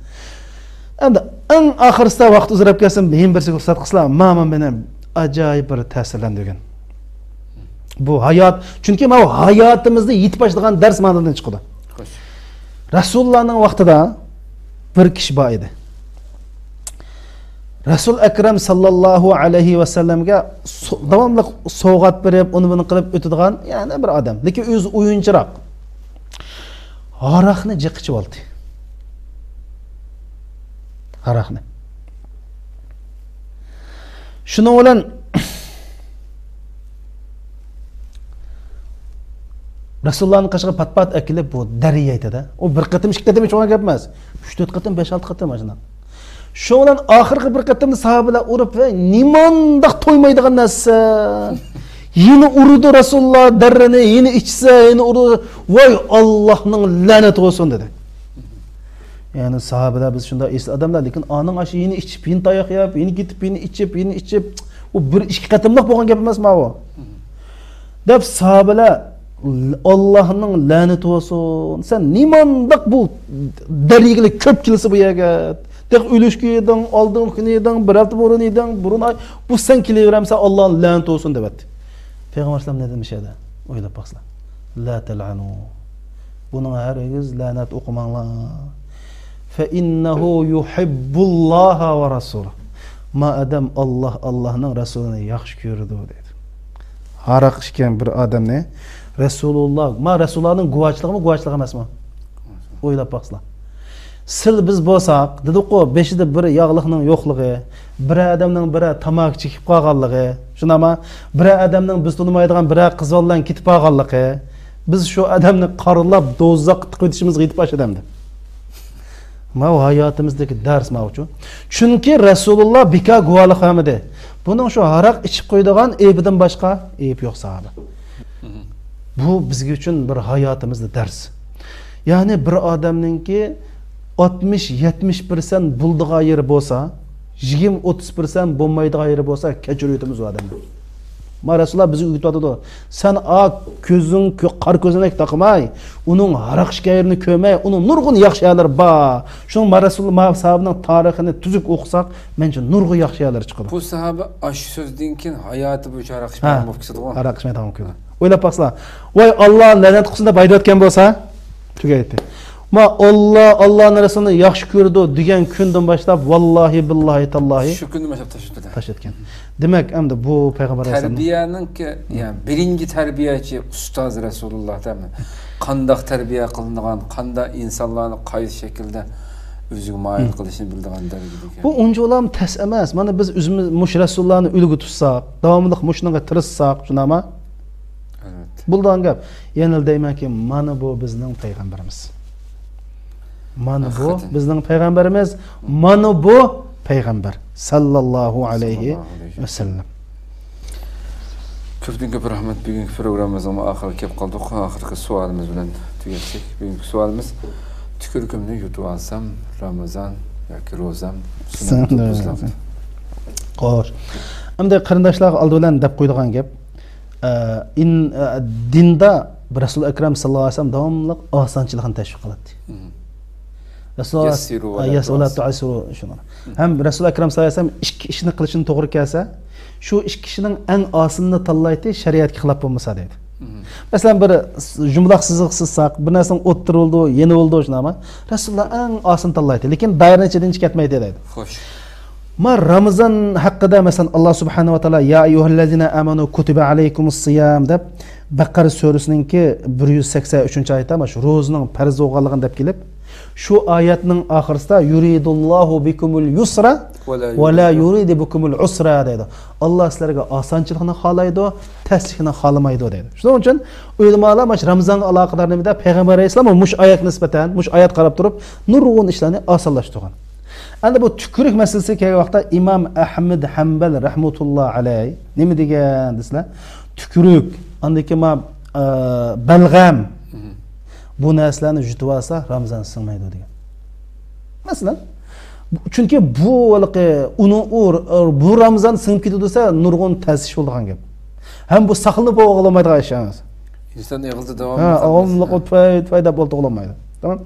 ئەمدى ئەڭ ئاخىرسىدا ۋاقىت ئۇزىراپ كەتسۇن، يەنە بىرسىگە رۇخسەت قىلسىلا، مانا مېنى ئاجايىپ بىر تەسىرلەندۈرگەن. بۇ ھايات، چۈنكى مانا ھاياتىمىزدا يېتىپ باشلىغان دەرس مانىدىن چىقىدۇ. خوش. رەسۇلۇللانىڭ ۋاقتىدا بىر كىشى بار ئىدى. رەسۇل ئەكرەم ساللاللاھۇ ئەلەيھى ۋەسەللەمگە سو-، داۋاملىق سوۋغات بېرىپ، ئۇنى بۇنى قىلىپ ئۆتىدىغان يەنە بىر ئادەم. لېكىن ئۆزى ئويۇنچىراق. ھاراقنى جىق ئىچىۋالدى. ھاراقنى. شۇنىڭ بىلەن رەسۇلۇللانىڭ قېشىغا پات-پات ئەكېلىپ، بۇ دەريا ئېيتىدۇ. ئۇ بىر قېتىم، ئىككى قېتىم ئىچىۋالغان گەپ ئەمەس. ئۈچ، تۆت قېتىم، بەش، ئالتە قېتىم ئاشۇنداق. شۇ بىلەن ئاخىرقى بىر قېتىمدا ساھابىلەر ئۇرۇپ، ۋەي، نېمانداق تويمايدىغان نەرسە. يەنە ئۇرىدۇ رەسۇلۇللا دەررىنى، يەنە ئىچسە، يەنە ئۇرىدۇ. ۋاي، ئاللاھنىڭ لەنىتى بولسۇن، دېدى. يەنى ساھابىلەر بىز شۇنداق ئېسىل ئادەملەر، لېكىن ئانىڭ ئاشۇ يەنە ئىچىپ، يەنە تاياق يەپ، يەنە كېتىپ، يەنە ئىچىپ، يەنە ئىچىپ، ئۇ بىر ئىككى قېتىملىق بولغان گەپ ئەمەس ماۋۇ. دەپ ساھابىلەر، ئاللاھنىڭ لەنىتى بولسۇن، سەن نېمانداق بۇ دەريىگىلى كۆپ كېلىسە بۇ يەرگە، تېخى ئۆلۈشكە ئىدىڭ، ئالدىنقى كۈنى ئىدىڭ، بىر ھەپتە بۇرۇن ئىدىڭ، بۇرۇن ئاي، بۇ سەن كېلىۋېرەمسەن، ئاللاھنىڭ لەنىتى بولسۇن دەۋەتتى. پەيغەمبەر ئەلەيھىسسالام نېمە دېدى مۇشۇ يەردە؟ ئويلاپ باقسىلا. لا تەلئەنۇ. بۇنىڭغا ھەرگىز لەنەت ئوقۇماڭلار. فەئىننەھۇ يۇھىببۇللاھا ۋە رەسۇلە. ما ئادەم ئاللاھ، ئاللاھنىڭ رەسۇلىنى ياخشى كۆرىدۇ، دېدى. ھاراق ئىچكەن بىر ئادەمنى رەسۇلۇللا، ما رەسۇلۇللانىڭ گۇۋاھچىلىقىمۇ گۇۋاھچىلىق ئەمەسمۇ؟ ئويلاپ باقسىلا. سىل بىز بولساق، دېدۇققۇ، بېشىدا بىر ياغلىقنىڭ يوقلۇقى، بىرەر ئادەمنىڭ بىرەر تاماكا چېكىپ قالغانلىقى، شۇنداقمۇ؟ بىرەر ئادەمنىڭ بىز تونۇمايدىغان بىرەر قىز بالا بىلەن كېتىپ قالغانلىقى، بىز شۇ ئادەمنى قارىلاپ دوزاخقا تىقىۋېتىشىمىزغا يېتىپ ئاشىدۇ ئەمدى. ماۋۇ ھاياتىمىزدىكى دەرس ماۋۇچۇ. چۈنكى رەسۇلۇللا بىكار گۇۋاھلىق بەرمىدى. بۇنىڭ شۇ ھاراق ئىچىپ قويىدىغان ئەيىبىدىن باشقا ئەيىب يوق ساھابە. بۇ بىزگە ئۈچۈن بىر ھاياتىمىزدا دەرس. يەنى بىر ئادەمنىڭكى ئاتمىش، يەتمىش پىرسەنت بولىدىغان يېرى بولسا، يىگىرمە، ئوتتۇز پىرسەنت بولمايدىغان يېرى بولسا، كەچۈرۈۋېتىمىز ئۇ ئادەمنى. ما رەسۇلۇللا بىزگە ئۆگىتىۋاتىدۇ. سەن ئا كۆزۈڭ كۆ-، قارا كۆزەنەك تاقىماي، ئۇنىڭ ھاراق ئىچكەن يېرىنى كۆرمەي، ئۇنىڭ نۇرغۇن ياخشى يەرلىرى بار. شۇڭا ما رەسۇلۇللا، ما ساھابىنىڭ تارىخىنى تۈزۈك ئوقۇساق، مەنچە نۇرغۇن ياخشى يەرلىرى چىقىدۇ. بۇ ساھابە ئاشۇ سۆزدىن كېيىن ھاياتى بويىچە ھاراق ھە، ئىچمەيدىغان بولۇپ كېتىدىغۇ. ھاراق ئىچمەيدىغان بولۇپ كېتىدۇ. ئويلاپ باقسىلا، ۋاي، ئاللا لەنەت قىلسۇن دەپ ھايداۋەتكەن بولسا، تۈگەيتتى. ما ئاللا، ئاللانىڭ رەسۇلىنى ياخشى كۆرىدۇ دېگەن كۈندىن باشلاپ، ۋاللاھى، بىللاھى، تاللاھى، شۇ كۈندىن باشلاپ تاشلىدى. تاشلىۋەتكەن. دېمەك، ئەمدى بۇ پەيغەمبەر ئەلەيھىسسالام تەربىيەنىڭكى، يەنى بىرىنچى تەربىيەچى ئۇستاز رەسۇلۇللا دەيمەن. قانداق تەربىيە قىلىنغان، قانداق ئىنسانلارنى قايسى شەكىلدە ئۆزىگە مايىل قىلىشنى بىلىدىغان دەرىجىدىكى. بۇ ئۇنچىۋالام تەس ئەمەس. مانا بىز ئۆزىمىز مۇشۇ رەسۇلۇللانى ئۈلگە تۇتساق، داۋاملىق مۇشۇنىڭغا تىرىشساق، شۇنداقمۇ؟ ئەلۋەتتە. بولىدىغان گەپ. يەنە دەيمەنكى، مانا بۇ بىزنىڭ پەيغەمبىرىمىز. مانا بۇ ھەقىقەتەن. بىزنىڭ پەيغەمبىرىمىز. مانا بۇ پەيغەمبەر ساللاللاھۇ ئەلەيھى ۋەسەللەم. كۆپتىن كۆپ رەھمەت. بۈگۈنكى پروگراممىمىزنىڭ ئاخىرىغا كېلىپ قالدۇق. ئاخىرقى سوئالىمىز بىلەن تۈگەتسەك. بۈگۈنكى سوئالىمىز، تۈكۈرۈكۈمنى يۇتۇپ ئالسام، رامىزان ياكى روزام سۈننەتتۇ بۇزۇلامدۇ؟ خوش. ئەمدى قېرىنداشلارغا ئالدى بىلەن دەپ قويىدىغان گەپ. ئە، ئىن-، ئە، دىندا رەسۇل ئەكرەم ساللاللاھۇ ئەلەيھى ۋەسەللەم داۋاملىق ئاسانچىلىقنى تەشۋىق قىلاتتى. رەسۇلۇللا، يەسسىرۇ ۋە ئە، لا يەس-، ۋە لا تۇئەسسىرۇ. تۇئەسسىرۇ، شۇنى. ھەم رەسۇل ئەكرەم ساللاللاھۇ ئەلەيھى ۋەسەللەم ئىككى ئىشنى قىلىشنى توغرا كەلسە، شۇ ئىككى ئىشنىڭ ئەڭ ئاسىنىنى تاللايتتى، شەرىئەتكە خىلاپ بولمىسا دەيدۇ. مەسىلەن، بىر جۇمىلاق سىزىق سىزساق، بىر نەرسىنىڭ ئوتتۇرا بولىدۇ، يېنى بولىدۇ، شۇنداقمۇ؟ رەسۇلۇللا ئەڭ ئاسىنى تاللايتتى، لېكىن دائىرىنىڭ ئىچىدىن چىقىپ كەتمەيتتى دەيدۇ. خوش. ما رامىزان ھەققىدە، مەسىلەن، ئاللا سۇبھانەھۇ ۋە تائالا، يا ئەييۇھەللەزىنە ئامەنۇ كۇتىبە ئەلەيكۇمۇس سىيام دەپ، بەقەرە سۈرىسىنىڭكى بىر يۈز سەكسەن ئۈچىنچى ئايىتىدا مانا شۇ روزىنىڭ پەرز بولغانلىقىنى دەپ كېلىپ، شۇ ئايەتنىڭ ئاخىرىدا يۇرىدۇللاھۇ بىكۇمۇل يۇسرا ۋە لا يۇرىدۇ بىكۇمۇل ئۇسرا دەيدۇ. ئاللا سىلەرگە ئاسانچىلىقنى خالايدۇ، تەسلىكنى خالىمايدۇ دەيدۇ. شۇنىڭ ئۈچۈن ئۆلىمالار مانا شۇ رامىزانغا ئالاقىدار نېمىدە پەيغەمبەر ئەلەيھىسسالام مۇشۇ ئايەتكە نىسبەتەن، مۇشۇ ئايەتكە قاراپ تۇرۇپ نۇرغۇن ئىشلارنى ئاسانلاشتۇرغان. ئەمدى بۇ تۈكۈرۈك مەسىلىسىگە كەلگەن ۋاقىتتا ئىمام ئەھمەد ھەمبەل رەھمەتۇللا ئەلەي نېمە دېگەن دېسىلە، تۈكۈرۈك، ئاندىن كېيىن ما، ئە، بەلغەم، بۇ نەرسىلەرنى يۇتۇۋالسا رامىزان سىڭمەيدۇ دېگەن. مەسىلەن، چۈنكى بۇ ھېلىقى ئۇنىڭ ئۇ، بۇ رامىزان سىڭىپ كېتىدۇ دېسە نۇرغۇن تەس ئىش بولىدىغان گەپ. ھەم بۇ ساقلىنىپ بولغىلى بولمايدىغان ئىش ئەمەس. ئىنسان ئېغىزدا ھە، ئاۋاملىق داۋاملىق تۈپەي تۈپەي دەپ بولدۇغىلى بولمايدۇ. تامام.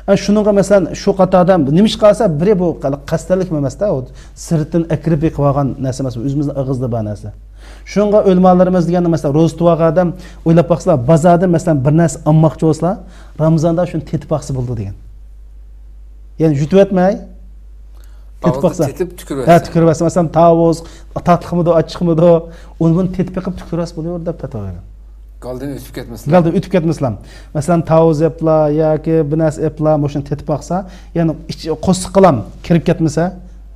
ئە، شۇنىڭغا مەسىلەن شۇ قاتاردا نېمە ئىش قالسا بىرى بۇ قەستەنلىك ئەمەستا، ئۇ سىرتتىن ئەكىرىپ بېقىپ ئالغان نەرسە ئەمەس، ئۆزىمىزنىڭ ئېغىزدا بار نەرسە. شۇنىڭغا ئۆلىمالىرىمىز دېگەندە مەسىلەن روزا تۇتۇۋالغان ئادەم ئويلاپ باقسىلا، بازاردىن مەسىلەن بىر نەرسە ئالماقچى بولسىلا، رامىزاندا شۇنى تېتىپ باقسا بولىدۇ دېگەن. يەنى يۇتۇۋەتمەي، تېتىپ باقسا. تېتىپ تۈكۈرۈۋەتسە. ھە، تۈكۈرۈۋەتسە. مەسىلەن، تاۋۇز، تاتلىقمىدۇ، ئاچچىقمىدۇ؟ ئۇنى بۇنى تېتىپ بېقىپ تۈكۈرۈۋەتسە بولىۋېرىدۇ دەپ پەتىۋا بەرگەن. گالدىن ئۆتۈپ كەتمىسىلا. گالدىن ئۆتۈپ كەتمىسىلا. مەسىلەن، تاۋۇز يەپلا ياكى بىر نەرسە ئېپلا مۇشۇنى تېتىپ باقسا، يەنى ئىچ-، قورسىقىغىلا كىرىپ كەتمىسە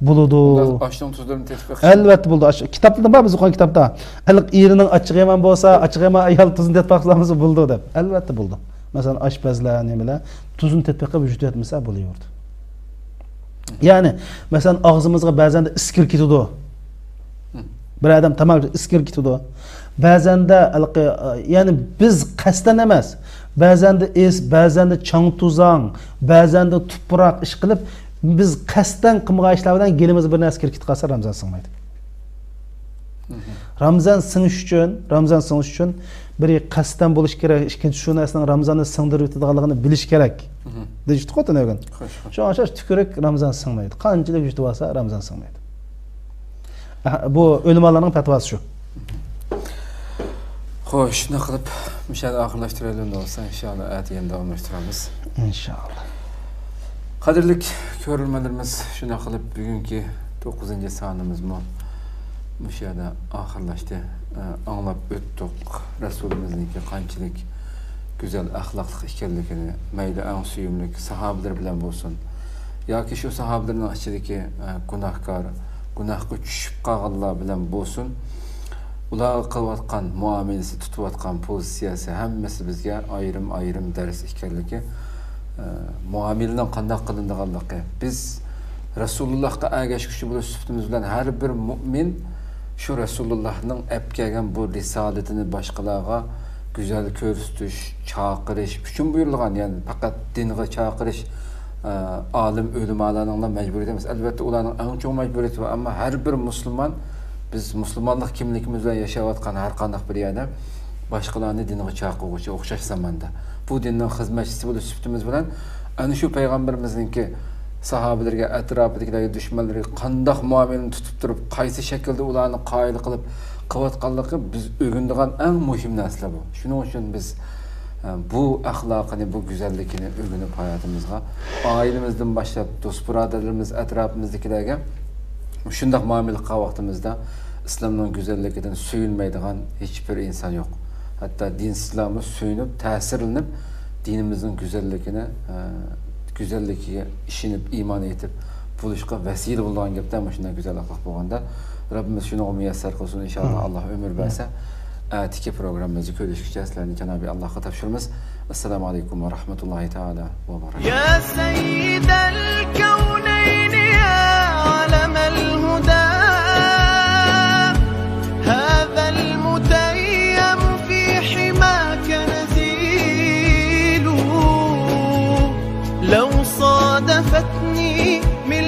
بولىدۇ. ئاشنىڭ تۇزلىرىنى تېتىپ بېقىش. ئەلۋەتتە بولىدۇ. ئاش-، كىتابتا بار بىز ئوقۇغان كىتابتا. ھېلىقى ئېرىنىڭ ئاچچىقى يامان بولسا، ئاچچىقى يامان ئايال تۇزىنى تېتىپ باقسىلا بولىدۇ دەپ. ئەلۋەتتە بولىدۇ. مەسىلەن، ئاشپەزلەر، نېمىلەر تۇزىنى تېتىپ بېقىپ يۇتۇۋەتمىسە بولۇۋېرىدۇ. يەنى، مەسىلەن، ئاغزىمىزغا بەزەندە ئىسكىر كېتىدۇ. بىر ئادەم تاماق ئىسكىر كېتىدۇ. بەزەندە، ھېلىقى، يەنى بىز قەستەن ئەمەس، بەزەندە ئىس، بەزەندە چاڭ-توزاڭ، بەزەندە تۇپراق ئىش قىلىپ، بىز قەستەن قىلمىغان ئىشلار بىلەن گېلىمىزگە بىر نەرسە كىرىپ كېتىپ قالسا، رامىزان سىڭمايدۇ. رامىزان سىڭىش ئۈچۈن، رامىزان سىڭىش ئۈچۈن بىرى قەستەن بولۇش كېرەك، ئىككىنچى شۇ نەرسىنىڭ رامىزاننى سىڭدۈرۈۋېتىدىغانلىقىنى بىلىش كېرەك. دېيىشتىققۇ تۈنۈگۈن. شۇڭا ئوخشاش تۈكۈرۈك رامىزان سىڭمەيدۇ. قانچىلىك يۇتۇۋالسا رامىزان سىڭمەيدۇ. ئە، بۇ ئۆلىمالارنىڭ پەتىۋاسى شۇ. خوش، شۇنداق قىلىپ مۇشۇ يەردە ئاخىرلاشتۇرايلى ئەمدى بولسا، ئىنشائاللا ئەتە يەنە داۋاملاشتۇرىمىز. ئىنشائاللا. قەدىرلىك كۆرۈرمەنلىرىمىز، شۇنداق قىلىپ بۈگۈنكى توققۇزىنچى سانىمىزمۇ مۇشۇ يەردە ئاخىرلاشتى. ئە، ئاڭلاپ ئۆتتۇق رەسۇلىمىزنىڭكى قانچىلىك گۈزەل ئەخلاقلىق ئىكەنلىكىنى، مەيلى ئەڭ سۆيۈملۈك ساھابىلىرى بىلەن بولسۇن ياكى شۇ ساھابىلەرنىڭ ئىچىدىكى، ئە، گۇناھكار، گۇناھقا چۈشۈپ قالغانلار بىلەن بولسۇن، ئۇلارغا قىلىۋاتقان مۇئامىلىسى، تۇتۇۋاتقان پوزىتسىيەسى ھەممىسى بىزگە ئايرىم-ئايرىم دەرس ئىكەنلىكى، ئە، مۇئامىلىنىڭ قانداق قىلىنىدىغانلىقى. بىز رەسۇلۇللاھقا ئەگەشكۈچى بولۇش سۈپىتىمىز بىلەن ھەر بىر مۇئمىن شۇ رەسۇلۇللاھنىڭ ئەپ كەلگەن بۇ رىسالىتىنى باشقىلارغا گۈزەل كۆرسىتىش، چاقىرىش ئۈچۈن بۇيرۇلغان، يەنى پەقەت دىنغا چاقىرىش، ئە، ئالىم ئۆلىمالارنىڭلا مەجبۇرىيىتى ئەمەس. ئەلۋەتتە، ئۇلارنىڭ ئەڭ چوڭ مەجبۇرىيىتى بار، ئەمما ھەر بىر مۇسۇلمان، بىز مۇسۇلمانلىق كىملىكىمىز بىلەن ياشاۋاتقان ھەر قانداق بىر يەردە باشقىلارنى دىنغا چاقىرغۇچى ئوخشاش زاماندا. بۇ دىننىڭ خىزمەتچىسى بولۇش سۈپىتىمىز بىلەن ئەنە شۇ پەيغەمبىرىمىزنىڭكى ساھابىلىرىگە، ئەتراپىدىكىلەرگە، دۈشمەنلىرىگە قانداق مۇئامىلىنى تۇتۇپ تۇرۇپ، قايسى شەكىلدە ئۇلارنى قايىل قىلىپ قىلىۋاتقانلىقى بىز ئۆگىنىدىغان ئەڭ مۇھىم نەرسىلەر بۇ. شۇنىڭ ئۈچۈن بىز، ئە، بۇ ئەخلاقىنى، بۇ گۈزەللىكىنى ئۆگىنىپ ھاياتىمىزغا، ئائىلىمىزدىن باشلاپ، دوست-بۇرادەرلىرىمىز، ئەتراپىمىزدىكىلەرگە شۇنداق مۇئامىلە قىلغان ۋاقتىمىزدا، ئىسلامنىڭ گۈزەللىكىدىن سۆيۈنمەيدىغان ھېچبىر ئىنسان يوق. ھەتتا دىنسىزلارمۇ سۆيۈنۈپ، تەسىرلىنىپ، دىنىمىزنىڭ گۈزەللىكىنى، ئە، گۈزەللىكىگە ئىشىنىپ، ئىمان ئېيتىپ بولۇشقا ۋەسىلە بولىدىغان گەپتە، مۇشۇنداق گۈزەل ئەخلاق بولغاندا، رەببىمىز شۇنىڭغا مۇيەسسەر قىلسۇن، ئىنشائاللا. ئاللا ئۆمۈر بەرسە، ئەتىكى پروگراممىمىزدا كۆرۈشكىچە سىلەرنى جانابى ئاللاغا تاپشۇرىمىز. ئەسسالامۇ ئەلەيكۇم ۋە رەھمەتۇللاھى تائالا ۋە بەرەكاتۇھ. يا سيد الكونين، يا علم الهدى، هذا المتيم في حماك نزيل. لو صادفتني من